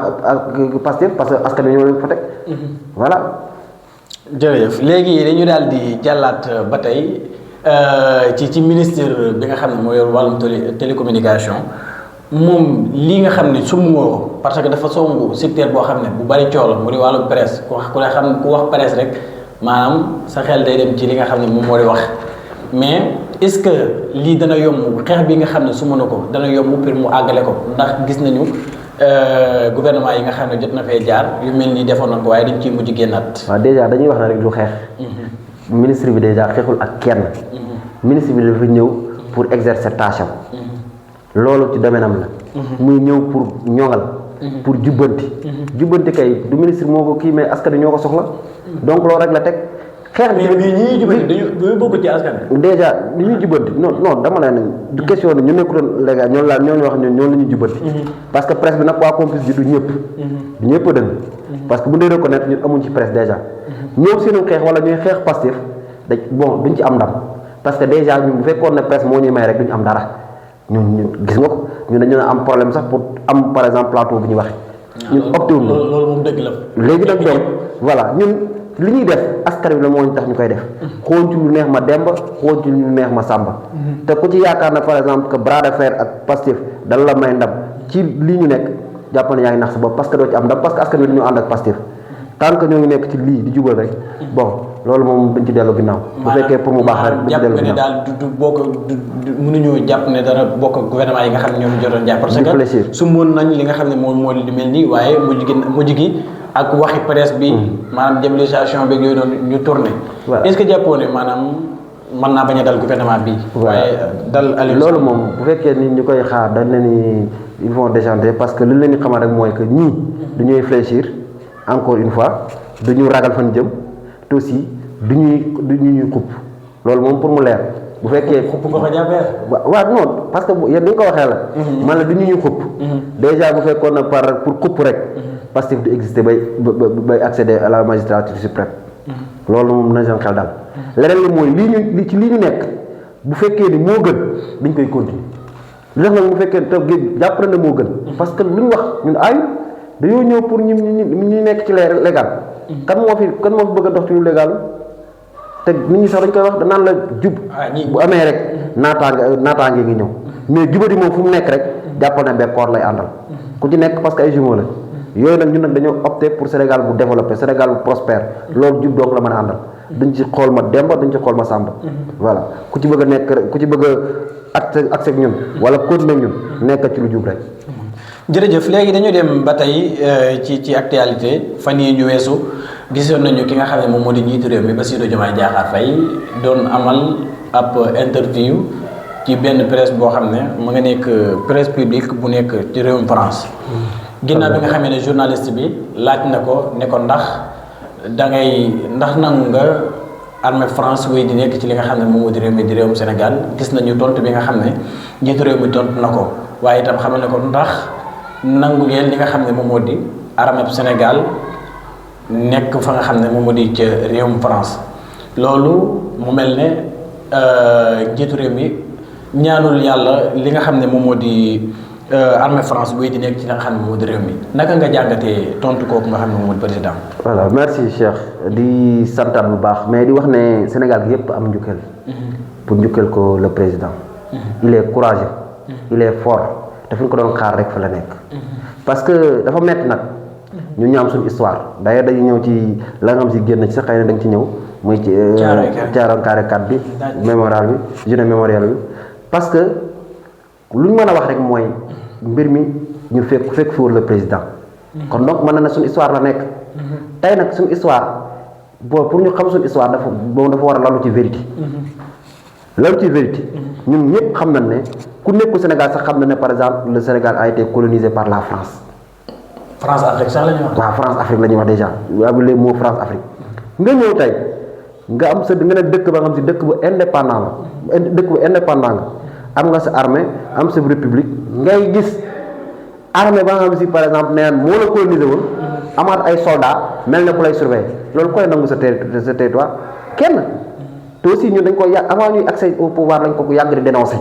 Pastef parce que askan wi ñoo leen fa teg. voilà. jërëjëf léegi dañu daal di jàllaat ba tey ci ministre bi nga xam ne moo yor wàllum télécommunication moom lii nga xam ne sumb nga ko parce que dafa songu secteur boo xam ne bu bari coow la mu di wàllum presse ku wax presse rek maanaam sa xel day dem ci li nga xam ne moom moo di wax mais est-ce que lii dana yomb xeex bi nga xam ne sumb na ko dana yomb pour mu àggale ko ndax gis nañu gouvernement yi nga xam ne jot na fee jaar yu mel nii defoon na ko waaye dañ ciy mujj génnaat. waaw déjà dañuy wax na rek du xeex. ministre bi déjà xeexul ak kenn. ministre bi dafa ñëw pour exercer tâche am. loolu ci domaine am la. muy ñëw pour ñoŋal. pour jubbanti. jubbanti kay du ministre moo ko kii mais askan wi ñoo ko soxla. donc loolu rek la teg. xeex bi mais ñi jubbanti dañu bokk ci askan wi. déjà li ñuy jubbanti non dama la ne du question ne ñu nekkuloon légal ñoo la ñuy jubbanti. parce que presse bi nag waa complice bi du ñëpp. du ñëpp dëgg. parce que bu dee reconnaître ñun amuñ ci presse déjà. ñoom seenu xeex wala ñuy xeex Pastef duñ ci am ndam parce que déjà ñun bu fekkoon ne presse moo ñuy may rek duñ am dara ñun gis nga ko ñun dañu am problème sax pour am par exemple plateau bi ñu waxee. ñun opté wuñ loolu moom dëgg la. léegi nag donc voilà ñun li ñuy def askan wi la moo ñu tax ñu koy def. xool ci lu neex ma Demba xool ci lu neex ma Samba. te ku ci yaakaar na par exemple que bras de fer ak Pastef dala la may ndam ci lii ñu nekk jàpp na yaa ngi nax sa bopp parce que doo ci am ndam parce que askan wi dañu ànd ak Pastef. tant que ñoo ngi nekk ci lii di jubal rek bon loolu moom dañ ci dellu ginnaaw. bu fekkee pour mu baax rek dañ ci dellu ginnaaw daal du bokk mënuñoo jàpp ne dara bokk gouvernement yi nga xam ne ñoo jotoon jàpp. parce que su mën nañ li nga xam ne moom moo di mel nii waaye mujj gi ak waxi presse bi. maanaam diabolisation beeg yooyu noonu ñu tourné. est-ce que jàppoo ne maanaam mën naa bañ a dal gouvernement bi. waaye dal Aliou loolu moom bu fekkee ni ñu koy xaar dañ leen ni ils vont déchanter parce que li leen di xamal rek mooy que ñii dañuy fléchir. encore une fois duñu ragal fan jëm te aussi duñuy xupp loolu moom pour mu leer bu fekkee xupp nga ko jàppee waaw non parce que yéen ni nga ko waxee la man la duñuy xupp déjà bu fekkoon na pour xupp rek Pastef du exister bay accéder à la magistrature suprême loolu moom na seen xel daal leneen li mooy lii ñu nekk bu fekkee ni moo gën dañ koy continuer li tax nag bu fekkee te jàpp na ne moo gën parce que lu ñu wax ñun ayu dañoo ñëw pour ñu nekk ci légal kan moo fi bëgg a dox ci lu légal te nit ñi sax dañ koy wax danaan la jub bu amee rek naataange ngi ñëw mais jubadi moom fu mu nekk rek jàppal na bekkoor lay àndal ku ci nekk parce que ay jumeaux la yooyu nag ñun nag dañoo opté pour Sénégal bu développé Sénégal bu prospère loolu jub doog la mën a àndal duñ ci xool ma Demba duñ ci xool ma Samba voilà ku ci bëgg a nekk ku ci bëgg a accès ak ñun wala continuer ñun nekk ci lu jub rek. jërëjëf léegi dañu dem ba tey ci actualité fan yii ñu weesu gisoon nañu ki nga xam ne moom moo di njiitu réew mi Bassirou Diomaye Diakhar Faye doon amal ab interview ci benn presse boo xam ne mu nga nekk presse publique bu nekk ci réewum France. ginnaaw bi nga xamee ne journaliste bi laaj na ko ne ko ndax nangu nga armée France wéy di nekk ci li nga xam ne moom moo di réew mi di réewum Sénégal gis nañu tontu bi nga xam ne njiitu réew mi tontu na ko waaye itam xam ne ko ndax. nangu ngeen li nga xam ne moom moo di armée Sénégal nekk fa nga xam ne moom moo di ca réewum France loolu mu mel ne njiitu réew mi ñaanul yàlla li nga xam ne moom moo di armée France buy di nekk ci li nga xam ne moom moo di réew mi naka nga jàngatee tontu kooku nga xam ne moom moo di président. voilà merci Cheikh di santaat bu baax mais di wax ne Sénégal gi yëpp am njukkal. pour njukkal ko le président. il est courageux. il est fort. te fi ñu ko doon xaar rek fa la nekk. parce que dafa metti nag ñu ñaam suñu histoire d'ailleurs dañu ñëw ci la nga xam si génn ci sax xëy na da nga ci ñëw muy ci Thiaroye Carré 4 bi mémorial bi journée mémorial bi parce que lu ñu mën a wax rek mooy mbir mi ñu fekk fi woon le président kon donc mën na ne suñu histoire la nekk tey nag suñu histoire pour ñu xam suñu histoire dafa war a lalu ci vérité lalu ci vérité ñun ñëpp xam nañ ne ku nekkul Sénégal sax xam na ne par exemple le Sénégal a été colonisé par la France. France Afrique sax la ñuy wax. waaw France Afrique la ñuy wax déjà waaw les mots France Afrique nga ñëw tey nga am sa nga ne dëkk ba nga xam si dëkk bu indépendant la dëkk bu indépendant nga am nga sa armée am sa république ngay gis armée ba nga xam si par exemple neen moo la colonisé woon amaat ay soldats mel ne ku lay surveiller loolu koy nangu sa territoire kenn te aussi ñun dañ ko yàgg avant ñuy accès au pouvoir lañ ko yàgg di dénoncer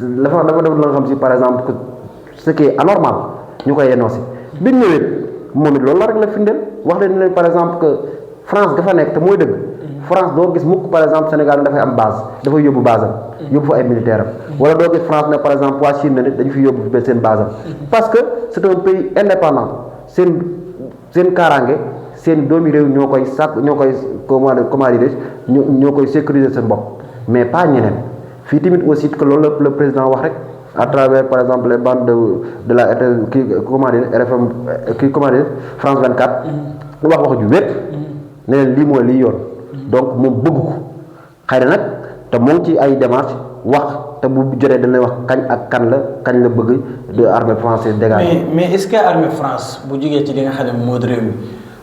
dafa def la nga xam si par exemple que ce qui est anormal ñu koy dénoncer biñ ñëwee moom it loolu la rek la firndeel wax leen par exemple que France dafa nekk te mooy dëgg France doo gis mukk par exemple Sénégal dafay am base dafay yóbbu base am yóbbu fa ay militaire am wala doo gis France ne par exemple waa Chine ne dañu fi yóbbu seen base am parce que c'est un pays indépendant seen kaaraange seen doomi réew ñoo koy sàkk ñoo koy comment dire ñoo koy sécuriser seen bopp mais pas ñeneen fii tamit aussi que loolu le président wax rek à travers par exemple les bandes de la comment dire RFM comment dire France 24 wax ju wér ne leen lii mooy lii yoon donc moom bëgg ko xëy na nag te moo ngi ci ay démarches wax te bu jotee dañ lay wax kañ la bëgg de armée française dégagée. mais est-ce que armée France bu jógee ci li nga xam ne moo di réew mi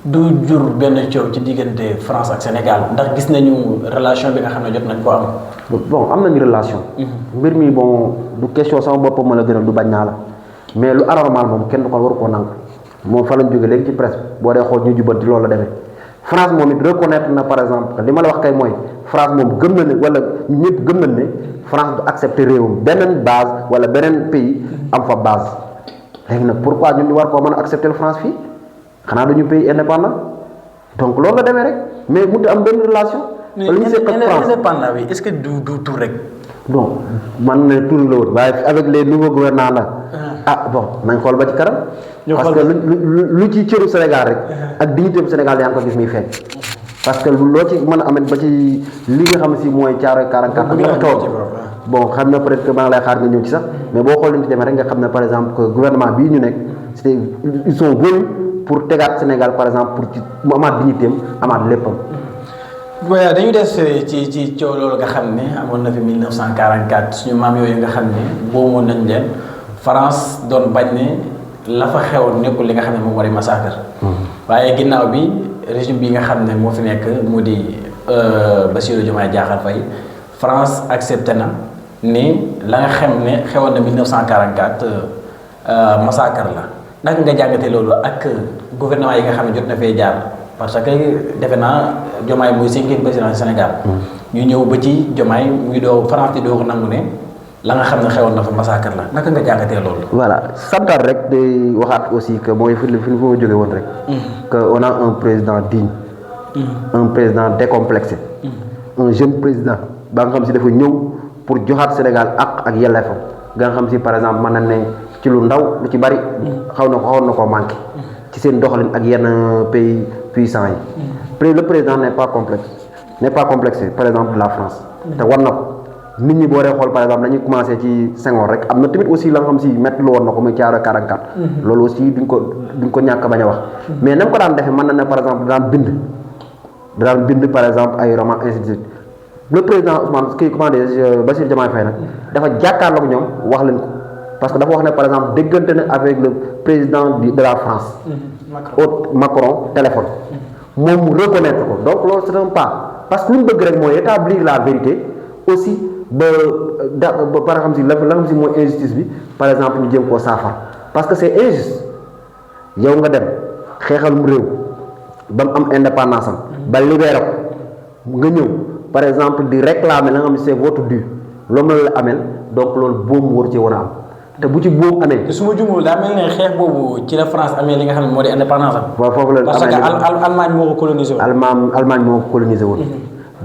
du jur benn coow ci diggante France ak Sénégal ndax gis nañu relation bi nga xam ne jot nañ ko am. bon am nañu relation. mbir mi bon du question sama boppam ma la gënal du bañ naa la mais lu anormal moom kenn du ko waru koo nangu moom fa lañ jógee léegi ci presse boo dee xool ñu jubanti loolu la demee. France moom it reconnaître na par exemple li ma la wax kay mooy France moom gëm na ne wala ñëpp gëm nañ ne France du accepter réewam beneen base wala beneen pays am fa base léegi nag pourquoi ñun ñu war koo mën a accepter France fii xanaa dañu pays indépendant donc loolu la demee rek mais mënut am benn relation. wala ñu seq ak France indépendant bi est-ce que du tout rek. bon man ne tur la woon waaye avec les nouveaux gouvernants là. Bon nañ xool ba ci kanam. parce que lu ci cëru Sénégal rek. ak dignité bu Sénégal yaa ngi ko gis muy feeñ. parce que loo ci mën a amet ba ci li nga xam si mooy Thiaroye 44 ak la toog bon xam na peut-être que maa ngi lay xaar nga ñëw ci sax mais boo xool li ñu ci demee rek nga xam ne par exemple que gouvernement bii ñu nekk c'est ils sont venus pour tegaat Sénégal par exemple pour ci mu amaat dignitéem amaat léppam. waaw dañu des ci coow loolu nga xam ne amoon na fi 1944 suñu maam yooyu nga xam ne boobu nañ leen France doon bañ ne la fa xew nekkul li nga xam ne moom moo di massacre. waaye ginnaaw bi régime bi nga xam ne moo fi nekk mu di Bassirou Diomaye Diakhar Faye France accepté na ni la nga xam ne xewoon na 1944 massacre la naka nga jàngatee loolu ak gouvernement yi nga xam ne jot na fee jaar. parce que defe naa Diomaye mooy 5e président Sénégal. ñu ñëw ba ci Diomaye muy doo France di doo ko nangu ne la nga xam ne xewoon na fa massacre la naka nga jàngatee loolu. voilà santaat rek di waxaat aussi que mooy fi ma jógee woon rek. que on a un président digne. un président décomplexé. un jeune président ba nga xam si dafa ñëw pour joxaat Sénégal ak yelleefam nga xam si par exemple mën na ne ci lu ndaw lu ci bari. xawoon na koo manqué. ci seen doxalin ak yenn pays puissants yi. le président n'est pas complexé par exemple de la France. te war na ko nit ñi boo dee xool par exemple dañuy commencé ci Senghor rek am na tamit aussi la nga xam si métti lu woon na ko muy Thiaroye 44. loolu aussi duñ ko ñàkk bañ a wax. mais na ko daan defee mën na ne par exemple daan bind par exemple ay romans ainsi de suite le président Ousmane kii comment dire Bassirou Diomaye Faye nag dafa jàkkaarloog ñoom wax leen ko parce que dafa wax ne par exemple déggante na avec le président de la France. Macron téléphone. moom mu reconnaître ko donc loolu c'est un pas parce que lu mu bëgg rek mooy établir la vérité aussi ba par exemple si la nga xam si mooy injustice bi par exemple ñu jëm koo saafara parce que c'est injuste yow nga dem xeexal mu réew ba mu am indépendance am ba libéré ko nga ñëw par exemple di réclamer la nga xam ne c'est votre dû loolu la amel donc loolu boobu war ci war a am te bu ci boobu amee. te su ma juumul daa mel ne xeex boobu ci la France amee li nga xam ne moo di indépendance am. waaw foofu la parce que Allemagne moo ko colonisé woon. Allemagne moo ko colonisé woon.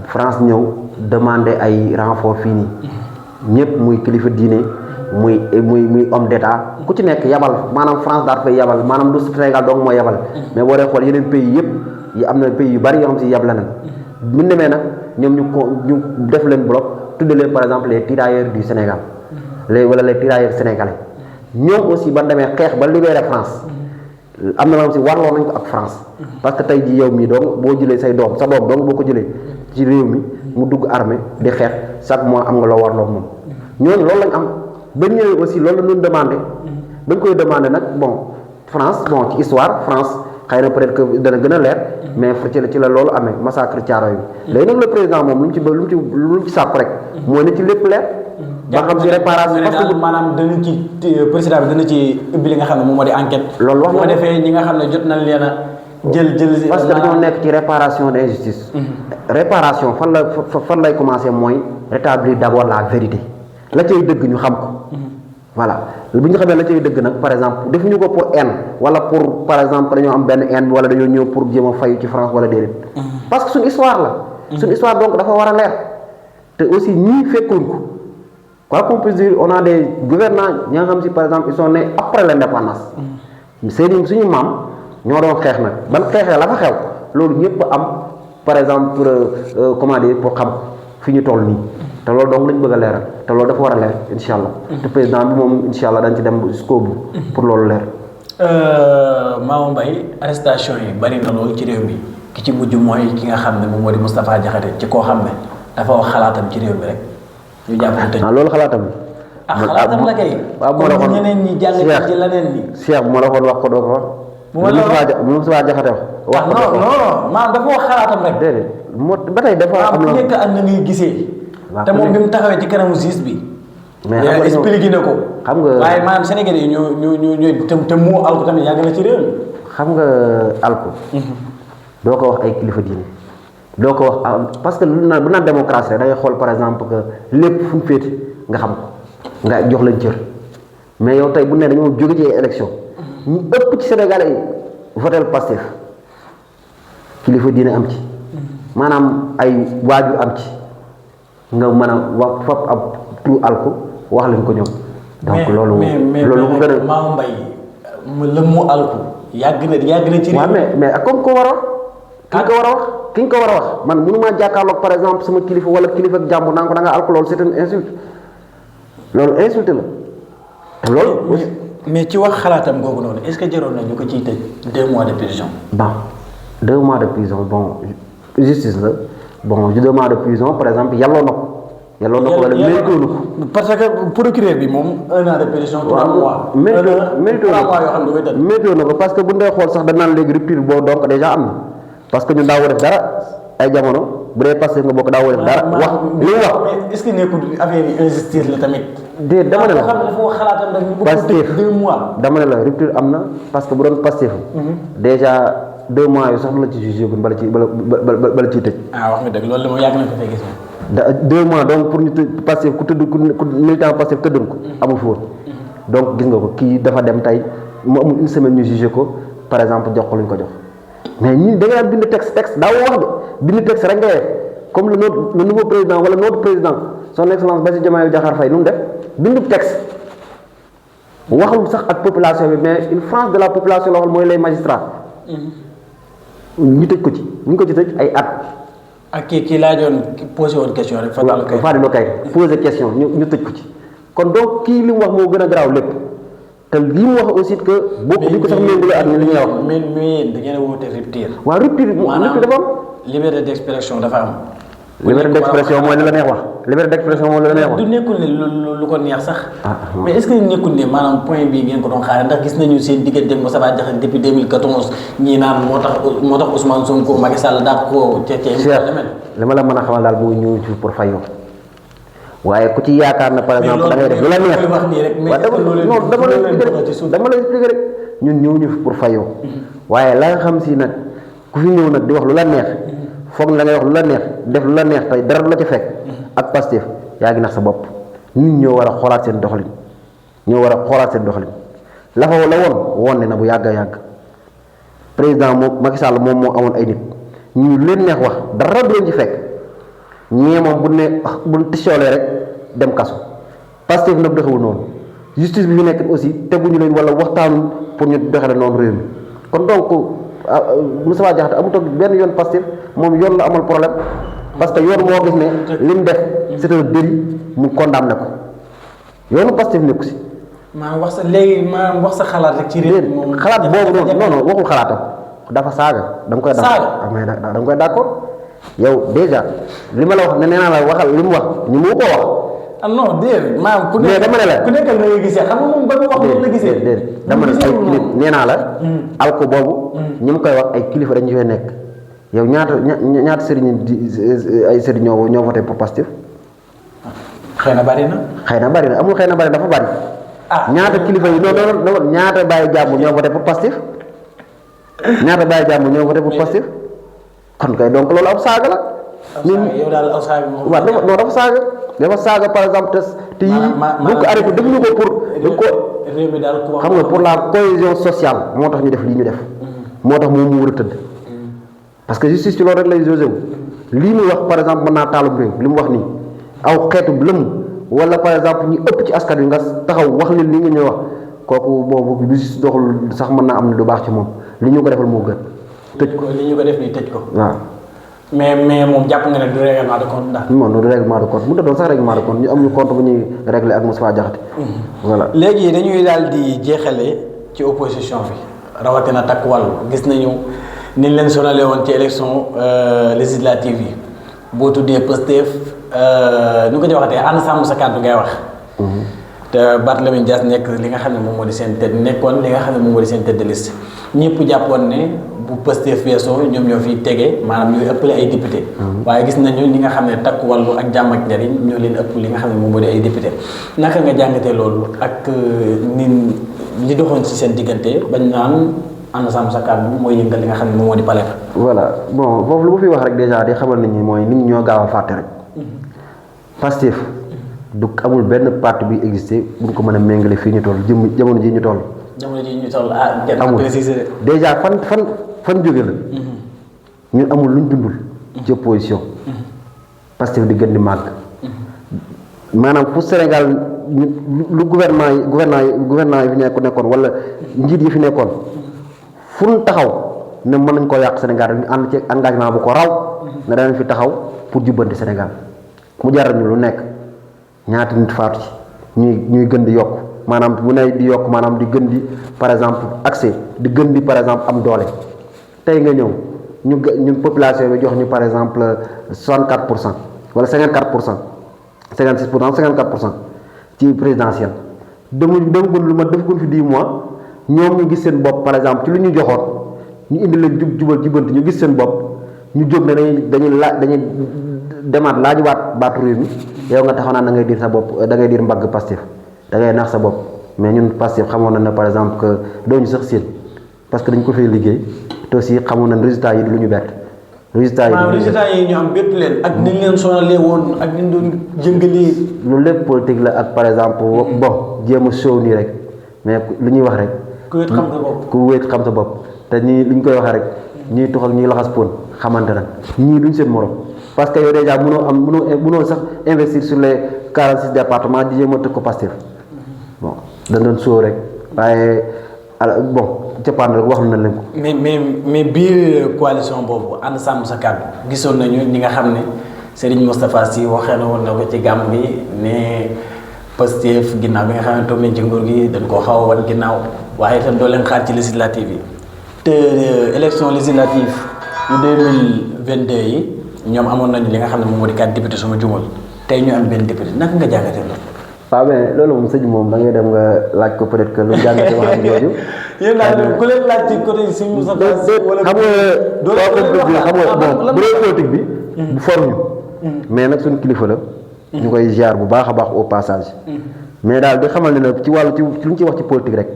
France ñëw demander ay renfort fii nii ñëpp muy kilifa diine muy homme d'état ku ci nekk yabal maanaam France daal fay yabal maanaam du Sénégal donc mooy yabal. mais boo dee xool yeneen pays yëpp yi am na pays yu bari yoo xam si yabal nañ. bu ñu demee nag ñoom ñu def leen bloc tudde leen par exemple les tirailleurs du Sénégal. les tirailleurs sénégalais ñoom aussi ba demee xeex ba libérer France am na loo xam si warloo nañ ko ak France parce que tey jii yow mii donc boo jëlee sa doom donc boo ko jëlee ci réew mi mu dugg armée di xeex chaque mois am nga loo warloo moom ñooñu loolu lañ am ba ñëwee aussi loolu la ñu demandé bañ koy demandé nag bon France bon ci histoire France xëy na peut-être que dana gën a leer mais ci la loolu amee massacre Thiaroye bi léegi nag le président moom lu mu ci sàpp rek mooy na ci lépp leer ba xam si réparation parce que maanaam dana ci président bi dana ci ubbi li nga xam ne moom moo di enquête loolu wax boo defee ñi nga xam ne jot nañ leen a jël parce que dañoo nekk ci réparation d'injustice réparation fan lay commencer mooy rétablir d'abord la vérité la cay dëgg ñu xam ko voilà bu ñu xamee la cay dëgg nag par exemple defuñu ko pour haine wala pour par exemple dañoo am benn haine wala dañoo ñëw pour jéem a fayu ci France wala déedéet parce que suñu histoire la suñu histoire donc dafa war a leer te aussi ñii fekkuñ ko quoi qu'on puisse dire on a des gouvernants ñi nga xam si par exemple ils sont nés après l'indépendance seeni suñu maam ñoo doon xeex nag ban xeexee la fa xew loolu ñëpp am par exemple comment dire pour xam fi ñu toll nii te loolu donc lañ bëgg a leeral te loolu dafa war a leer incha allah te président bi moom incha allah dañ ci dem jusqu'au bout pour loolu leer. Mama Mbaye arrestation yi bari na loolu ci réew mi ki ci mujj mooy ki nga xam ne moom moo di Moustapha Diakhaté ci koo xam ne dafa wax xalaatam ci réew mi rek ñu jàpp tëj. loolu xalaatam xalaatam la kay. waaw moo la ñeneen ñi jàng ci leneen ñi. Cheikh bu ma la waxoon wax ko doo ko wax. bu ma Moustapha Diakhaté wax ko doo ko non maanaam dafa wax xalaatam rek. déedéet moo ba tey dafa am ku nekk ak na ngay gisee. te moom bi mu taxawee ci kanamu juge bi. mais xam nga expliqué na ko. xam nga waaye maanaam Sénégalais yi ñoo te moo alko tamit yàgg na ci réew mi. xam nga alko doo ko wax ay kilifa diine doo ko wax parce que bu naan démocratie rek da ngay xool par exemple que lépp fu mu féete nga xam ko nga jox leen cër mais yow tey bu ne dañoo jóge ci ay élection ñu ëpp ci Sénégalais yi votel Pastef kilifa diine am ci maanaam ay waajur am ci nga mën a wax fab ab tout alko wax leen ko ñoom. donc loolu loolu bu gën a Mama Mbaye le mot alko yàgg na ci. waaw mais comme ko war a wax ki nga ko war a wax man mënu maa jàkkaarloog par exemple sama kilifa wala kilifa ak jàmbur naan ko da nga alko loolu c'est une insulte loolu insulte la te loolu. mais ci wax xalaatam googu noonu est-ce que jaroon na ñu ko ciy tëj 2 mois de prison. bon 2 mois de prison bon justice la bon 2 mois de prison par exemple yàlloo na ko. yàlla na ko wala mérito na ko parce que procureur bi moom 1 an de prison. 3 mois mérito mérito na ko parce que bu ñu dee xool sax dañ naan léegi rupture boobu donc déjà am na parce que ñun daawoo def dara ay jamono bu dee passé nga bokk daawoo def dara. wax li mu wax mais est-ce que nekkul affaire yi injustice la tamit. déedéet dama ne la xam ne dafa wax xalaatam rek ñu bëgg ko 2 mois. dama ne la rupture am na parce que bu doon Pastef déjà 2 mois yu sax la ci jugé gu bala ciy tëj. wax nga dëgg loolu la moom yàgg nañ ko fay gis 2 mois donc pour ñu tëj Pastef ku tëdd ku militant Pastef tëddoon ko amul fi woon donc gis nga ko kii dafa dem tey mu amul une semaine ñu jugé ko par exemple jox ko lu ñu ko jox mais ñun da nga daan bind texte daaw wax de bind texte rek nga def comme le nouveau président wala notre président son excellence Bassirou Diomaye Diakhar Faye nu mu def bind texte waxul sax ak population bi mais une frange de la population la waxal mooy les magistrats ñu tëj ko ci ñu ko ci tëj ay at. ak kii laajoon posé woon question rek. Fadilou Keïta posé question ñu tëj ko ci kon donc kii li mu wax moo gën a garaaw lépp te li mu wax aussi que. bokk di ko sax méngale ak li ñuy wax. mais da ngeen a woote rupture. waaw rupture dafa am. liberté d'expression dafa am. liberté d'expression mooy li la neex wax liberté d'expression mooy li la neex wax. du nekkul ne lu ko neex sax. mais est-ce que nekkul ne maanaam point bii ngeen ko doon xaaree ndax gis nañu seen diggante ak Moustapha Diakhaté depuis 2014 ñii naan moo tax Ousmane Sonko Macky Sall daa ko ca li ma la mën a xamal daal mooy ñëw ci pour fayoo waaye ku ci yaakaar na par exemple da ngay def lu la neex non dama la expliquer rek ñun ñëw ñu fi pour fayoo waaye la nga xam si nag ku fi ñëw nag di wax lu la neex foog na da ngay wax lu la neex def lu la neex tey dara du la ci fekk ak Pastef yaa ngi nax sa bopp ñun ñoo war a xoolaat seen doxalin la fa la woon ne na bu yàgg a yàgg président moom Macky Sall moom moo amoon ay nit ñu leen neex wax dara du leen ci fekk ñee moom bu tisoolee rek dem kaso Pastef nag doxewul noonu justice bi fi nekk aussi teguñu leen wala waxtaanu pour ñu doxale noonu réew mi kon donc Moustapha Diakhaté amut ak benn yoon Pastef moom yoon la amal problème parce que yoon moo gis ne li mu def c'est un délit mu condamné ko yoonu Pastef nekku si. maanaam wax sa xalaat rek ci réew mi. xalaat boobu non waxul xalaatam dafa saaga da nga koy. saaga mais da nga koy d'accord yow déjà li ma la wax ne nee naa la waxal li mu wax ñu mu ko wax ah non déedéet maanaam ku mais dama ne la ku nekk la nga gisee xam nga moom ba mu wax loolu la gisee. déedéet dama ne ay kilifa nee naa la. alko boobu. ñi mu koy wax ay kilifa dañu fay nekk. yow ñaata sëriñ ay sëriñ ñoo voté pour Pastef. xëy na bari na. amul xëy na bari dafa bari. ñaata kilifa yi non ñaata bàyyi jàmm ñoo voté pour Pastef. ñaata bàyyi jàmm ñoo voté pour Pastef. kon kay donc loolu ab saaga la. yow daal aw saaga moom. waaw dafa saaga par exemple te yii bu ko arrêté defuñu ko pour dañ ko réew mi daal xam nga pour la cohésion sociale moo tax ñu def lii ñu def moo tax moom mu war a tëdd parce que justice ci loolu rek lay josé wu lii muy wax par exemple mën naa taalum réew li mu wax nii aw xeetu lëm wala par exemple ñu ëpp ci askan wi nga taxaw wax leen li nga ñuy wax kooku boobu bu justice doxul sax mën naa am ne du baax ci moom li ñu ko defal moo gën tëj ko li ñu ko def nii tëj ko waaw mais moom jàpp nga ne du règlement de compte ndax. non du règlement de compte mu doon sax règlement de compte ñu am ñu compte bu ñuy réglé ak Moustapha Diakhaté. voilà léegi dañuy daal di jeexale ci opposition bi rawatina takk wàllu gis nañu ni ñu leen sonalee woon ci élection législative yi boo tuddee Pastef nu ko ci waxatee ànd sàmm sa kàddu ngay wax. te Barthélémy Dias nekk li nga xam ne moom moo di seen tête nekkoon li nga xam ne moom moo di seen tête de liste ñëpp jàppoon ne. bu Pastef weesoo ñoom ñoo fiy tege maanaam ñooy ëppale ay député waaye gis nañu li nga xam ne takku wàllu ak jàmm ak njariñ ñoo leen ëpp li nga xam ne moom moo di ay député naka nga jàngatee loolu ak ni li doxoon ci seen diggante bañ naan ànd sàmm sa kàddu mooy yëngal li nga xam ne moom moo di pale fa voilà bon foofu lu ma fi wax rek déjà di xamal nit ñi mooy nit ñi ñoo gaaw a fàtte rek Pastef du amul benn parti buy existé bu ñu ko mën a méngale fii ñu toll jamono ji ñu toll amul déjà fan jóge la ñun amul luñ dundul ci opposition Pastef di gën di màgg maanaam fu Sénégal lu gouvernement yi fi nekkoon wala njiit yi fi nekkoon fu ñu taxaw ne mën nañ ko yàq Sénégal ñu ànd ci engagement bu ko raw ne danañ fi taxaw pour jubbanti Sénégal mu jaral ñu lu nekk ñaata nit faatu ci ñuy gën di yokk maanaam bu nay di yokk maanaam di gën di par exemple accès di gën di par exemple am doole tey nga ñëw ñun population bi jox ñu par exemple 64% wala 54% 56% 54% ci présidentielle demagun lu ma defagun fi 10 mois ñoom ñu gis seen bopp par exemple ci lu ñu joxoon ñu indi leen jubal jubanti ñu gis seen bopp ñu jóg ne dañuy demaat laajuwaat baatu réew mi yow nga taxaw naan da ngay diir sa bopp da ngay diir mbagg Pastef da ngay nax sa bopp mais ñun Pastef xamoon na ne par exemple que doo ñu sax séen parce que dañ ko fay liggéey te aussi xamoon nañ résultat yi lu ñu bett. résultat yi ñu am bett leen ak ni ñu leen sonalee woon ak ni ñu doon jëngalee. loolu lépp politique la ak par exemple bon jéem a show nii rek mais lu ñuy wax rek. ku wéet xam sa bopp te nii lu ñu koy waxee rek ñuy tuxal ñuy laxas pon xamante na ñii duñ seen morom parce que yow déjà mënoo sax investir sur les 46 départements di jéem a tëkk ko Pastef bon dañ doon show rek waaye bon. cappaanal rek wax na leen ko. mais biir coalition boobu ànd sàmm sa kàddu gisoon nañu ñi nga xam ne Serigne Moustapha Sy waxee na woon na ko ci gàmm bi ne Pastef ginnaaw bi nga xam ne toog nañ ci nguur gi dañ koo xaw a wan ginnaaw waaye itam doo leen xaar ci législative yi te élection législative yu 2022 yi ñoom amoon nañu li nga xam ne moom moo di 4 député suma jumul tey ñu am benn député naka nga jàngatee loolu. waaw mais loolu moom sëñ moom da ngay dem nga laaj ko peut-être que lu jàngate wax ak jooju. yéen daal ku leen laaj ci côté si Moussa wala xam nga bon bu dee politique bi. bu for ñu. mais nag suñu kilifa la. ñu koy ziar bu baax a baax au passage. mais daal di xamal ne nag ci wàllu ci lu ñu ci wax ci politique rek.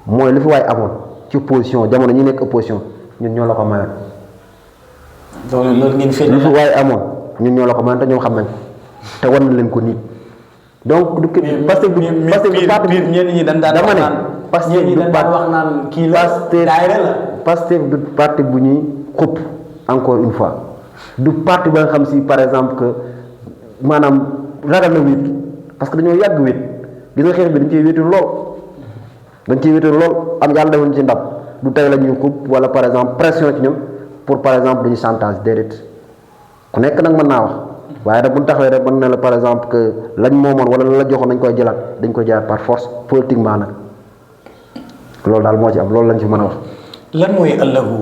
mooy li fi waay amoon ci opposition jamono ñi nekk opposition ñun ñoo la ko mayoon. loolu ngeen fi li fi waay amoon ñun ñoo la ko mayoon te ñoom xam nañ ko te war na leen ko nit. donc du parce que du parti ñenn ñi dañ daan dama ne Pastef du wax naan kii la daayira la Pastef du parti bu ñuy xupp encore une fois du parti ba nga xam si par exemple que maanaam ragal na wéet parce que dañoo yàgg wéet gis nga xeex bi dañ ciy wéetoon lool am yàlla defuñ ci ndam du tey la ñuy xupp wala par exemple pression ci ñoom pour par exemple dañuy chantage déedéet ku nekk nag mën naa wax waaye nag bu ñu taxawee rek mën na la par exemple que lañ moomoon wala la joxoon dañ koy jëlaat dañ koy jëlaat par force politiquement nag loolu daal moo ci am loolu lañ ci mën a wax. lan mooy ëllëgu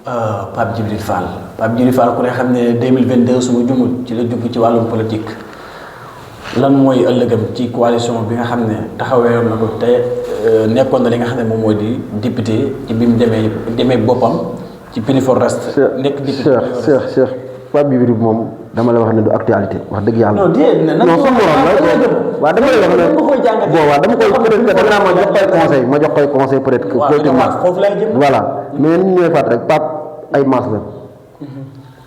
Pape Djibril Fall Pape Djibril Fall ku ne xam ne 2022 su ma jumul ci la jublu ci wàllum politique lan mooy ëllëgam ci coalition bi nga xam ne taxawee na ko te nekkoon na li nga xam ne moom moo di député ci bi mu demee boppam ci Pili Forest. nekk député Cheikh Pape Djibril moom dama la wax ne du actualité wax dëgg yàlla. non déedéet non su ma dama lay wax ne dama koy peut-être que dama ma jox koy conseil peut-être que. foofu lay jëm. voilà mais ni ñu ñëwee fàtt rek Pape ay maas la.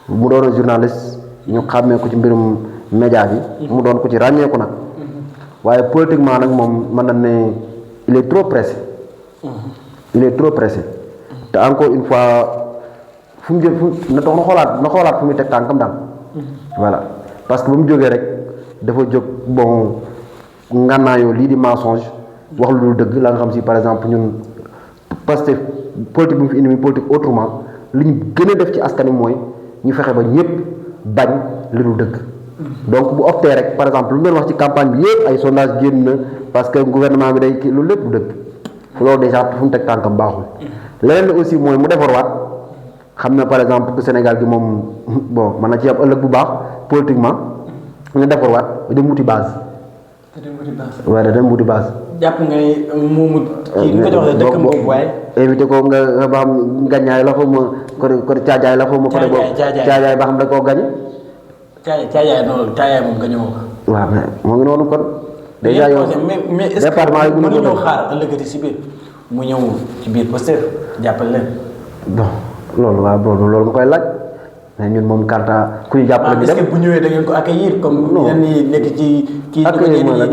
mu doon journaliste ñu xàmmee ko ci mbirum média bi. mu doon ko ci ràññeeku nag. waaye politiquement nag moom mën na ne il est trop pressé. il est trop pressé. te encore une fois fu mu jël na xoolaat fu muy teg tànkam daal. voilà parce que ba mu jógee rek dafa jóg bon ngànnaayoo lii di mensonge wax lu dul dëgg la nga xam si par exemple ñun Pastef politique bi mu fi indi muy politique autrement li ñu gën a def ci askan wi mooy ñu fexe ba ñëpp bañ li dul dëgg. donc bu optee rek par exemple lu mu doon wax ci campagne bi yëpp ay sondage génn na parce que gouvernement bi day kii loolu lépp du dëgg loolu déjà fu mu teg tànkam baaxul. leneen aussi mooy mu defarwaat xam na par exemple que Sénégal gi moom bon mën na ci am ëllëg bu baax politiquement nga defarwaat dem wuti base. waaye dem wuti base. jàpp nga ni moomu kii nga jox la dëkkam boobu waaye. invité ko nga ba xam gañaay la fa ma côté caajaay la fa ma. côté boobu caajaay ba xam da koo gañe. caajaay noonu caajaay moom gañu ko. waaw mais moo ngi noonu kon. déjà yow mais est-ce que mënuñoo xaar ëllëgati si biir mu ñëw ci biir Pastef jàppale leen. bon loolu waaw loolu nga koy laaj mais ñun moom karta ku ñu jàppale ñu dem. est-ce que bu ñëwee da ngeen ko accueillir comme ñenn ñi nekk ci kii accueillir mooy lan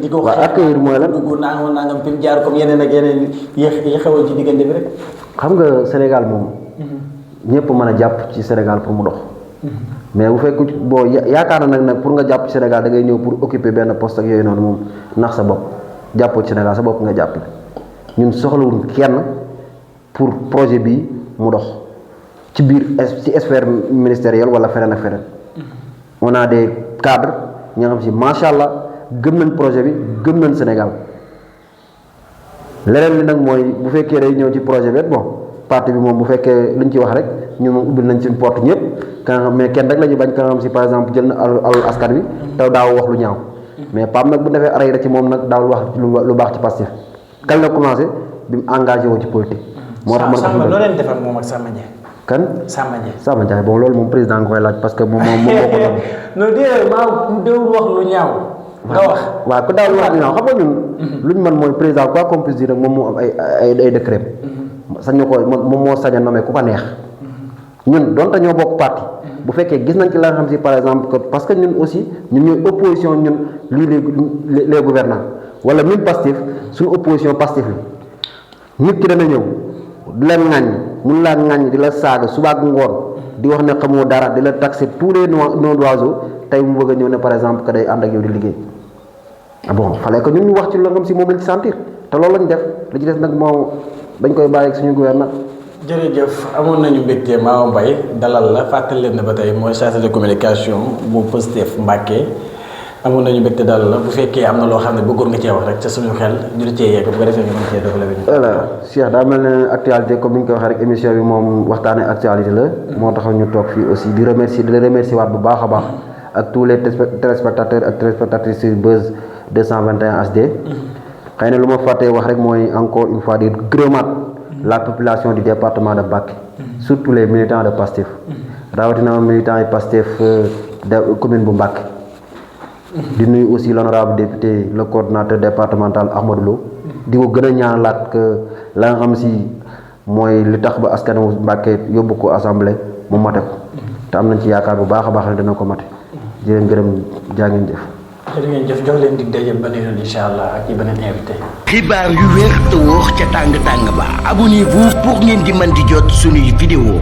di ko waaw accueillir mooy lan dugg nangam fi mu jaar comme yeneen ak yeneen yi xewal ci diggante bi rek. xam nga Sénégal moom ñëpp mën a jàpp ci Sénégal pour mu dox. mais bu fekk boo yaakaar na nag pour nga jàpp ci Sénégal da ngay ñëw pour occuper benn poste ak yooyu noonu moom nax sa bopp jàppoo ci Sénégal sa bopp nga jàppale ñun soxlawuñ kenn pour projet bi mu dox ci biir ci sphère ministérielle wala feneen ak feneen. on a des cadres ñoo xam si macha allah gëm nañ projet bi gëm nañ Sénégal leneen li nag mooy bu fekkee day ñëw ci projet bi bon parti bi moom bu fekkee luñ ci wax rek ñun moom ubbil nañ suñ porte ñëpp mais kenn rek la ñu bañ ka nga xam si par exemple jël na alal askan wi taw daaw wax lu ñaaw mais Pape nag bu defee arrêté la ci moom nag daawul wax lu baax ci Pastef kañ la commencé bi mu engagé woo ci politique. moo tax Samba loo leen defal moom ak Samba Ndiaye. kan Samba Ndiaye bon loolu moom président nga koy laaj parce que moom moo ko doon. non déedéet maa déwul wax lu ñaaw. nga wax waaw ku daawul wax lu ñaaw xam nga ñun. lu ñu mën mooy président quoi qu'on puisse dire rek moom moo am ay décret. sañ na ko moom moo sañ a nommé ku ko neex. ñun donte ñoo bokk parti. bu fekkee gis nañ ci la nga xam si par exemple que parce que ñun aussi ñun ñooy opposition ñun lii les gouvernants wala même Pastef suñu opposition Pastef la nit ki dana ñëw di la ŋàññ mun laa ŋàññ di la saaga suba ak ngoon di wax ne xamoo dara di la taxer tous les noms d'oiseaux tey mu bëgg a ñëw ne par exemple que day ànd ak yow di liggéey bon fallait que ñun ñu wax ci la nga xam si moom lañ ci sentir te loolu lañ def li ci des nag moom dañ koy bàyyi ak suñu gouvernement. jërëjëf amoon nañu mbégte Maama Mbaye dalal la fàttali leen ne ba tey mooy chargé de communication bu Pastef Mbacké amoon nañu mbégte dalal la bu fekkee am na loo xam ne bëggoon nga cee wax rek ca suñu xel ñu di cee yegg bu ko defee nga mën cee développé. voilà Cheikh daa mel ne actualité comme ni ñu ko waxee rek émission bi moom waxtaanee actualité la. moo tax ñu toog fii aussi di la remercier waat bu baax a baax. ak tous les téléspectateurs ak téléspectatrices sur Buzz 221 HD. xëy na lu ma fàttee wax rek mooy encore une fois di gërëmaat la population du département de Mbacké. surtout les militants de Pastef. rawatina militants yi Pastef de commune bu Mbacké. di nuyu aussi l'honorable député le coordonnateur départemental Ahmadou Lo. di ko gën a ñaanalaat que la nga xam si mooy li tax ba askanu Mbacké yóbbu ko assemblée mu mate ko. te am nañ ci yaakaar bu baax a baax ne dina ko mate. di leen gërëm jaa ngeen jëf. jërë ngeen jëf jox leen dig daje beneen yoon incha allah ak ci beneen invité. xibaar yu wér te wóor ca tàng tàng ba abonnez-vous pour ngeen di mën di jot suñuy vidéo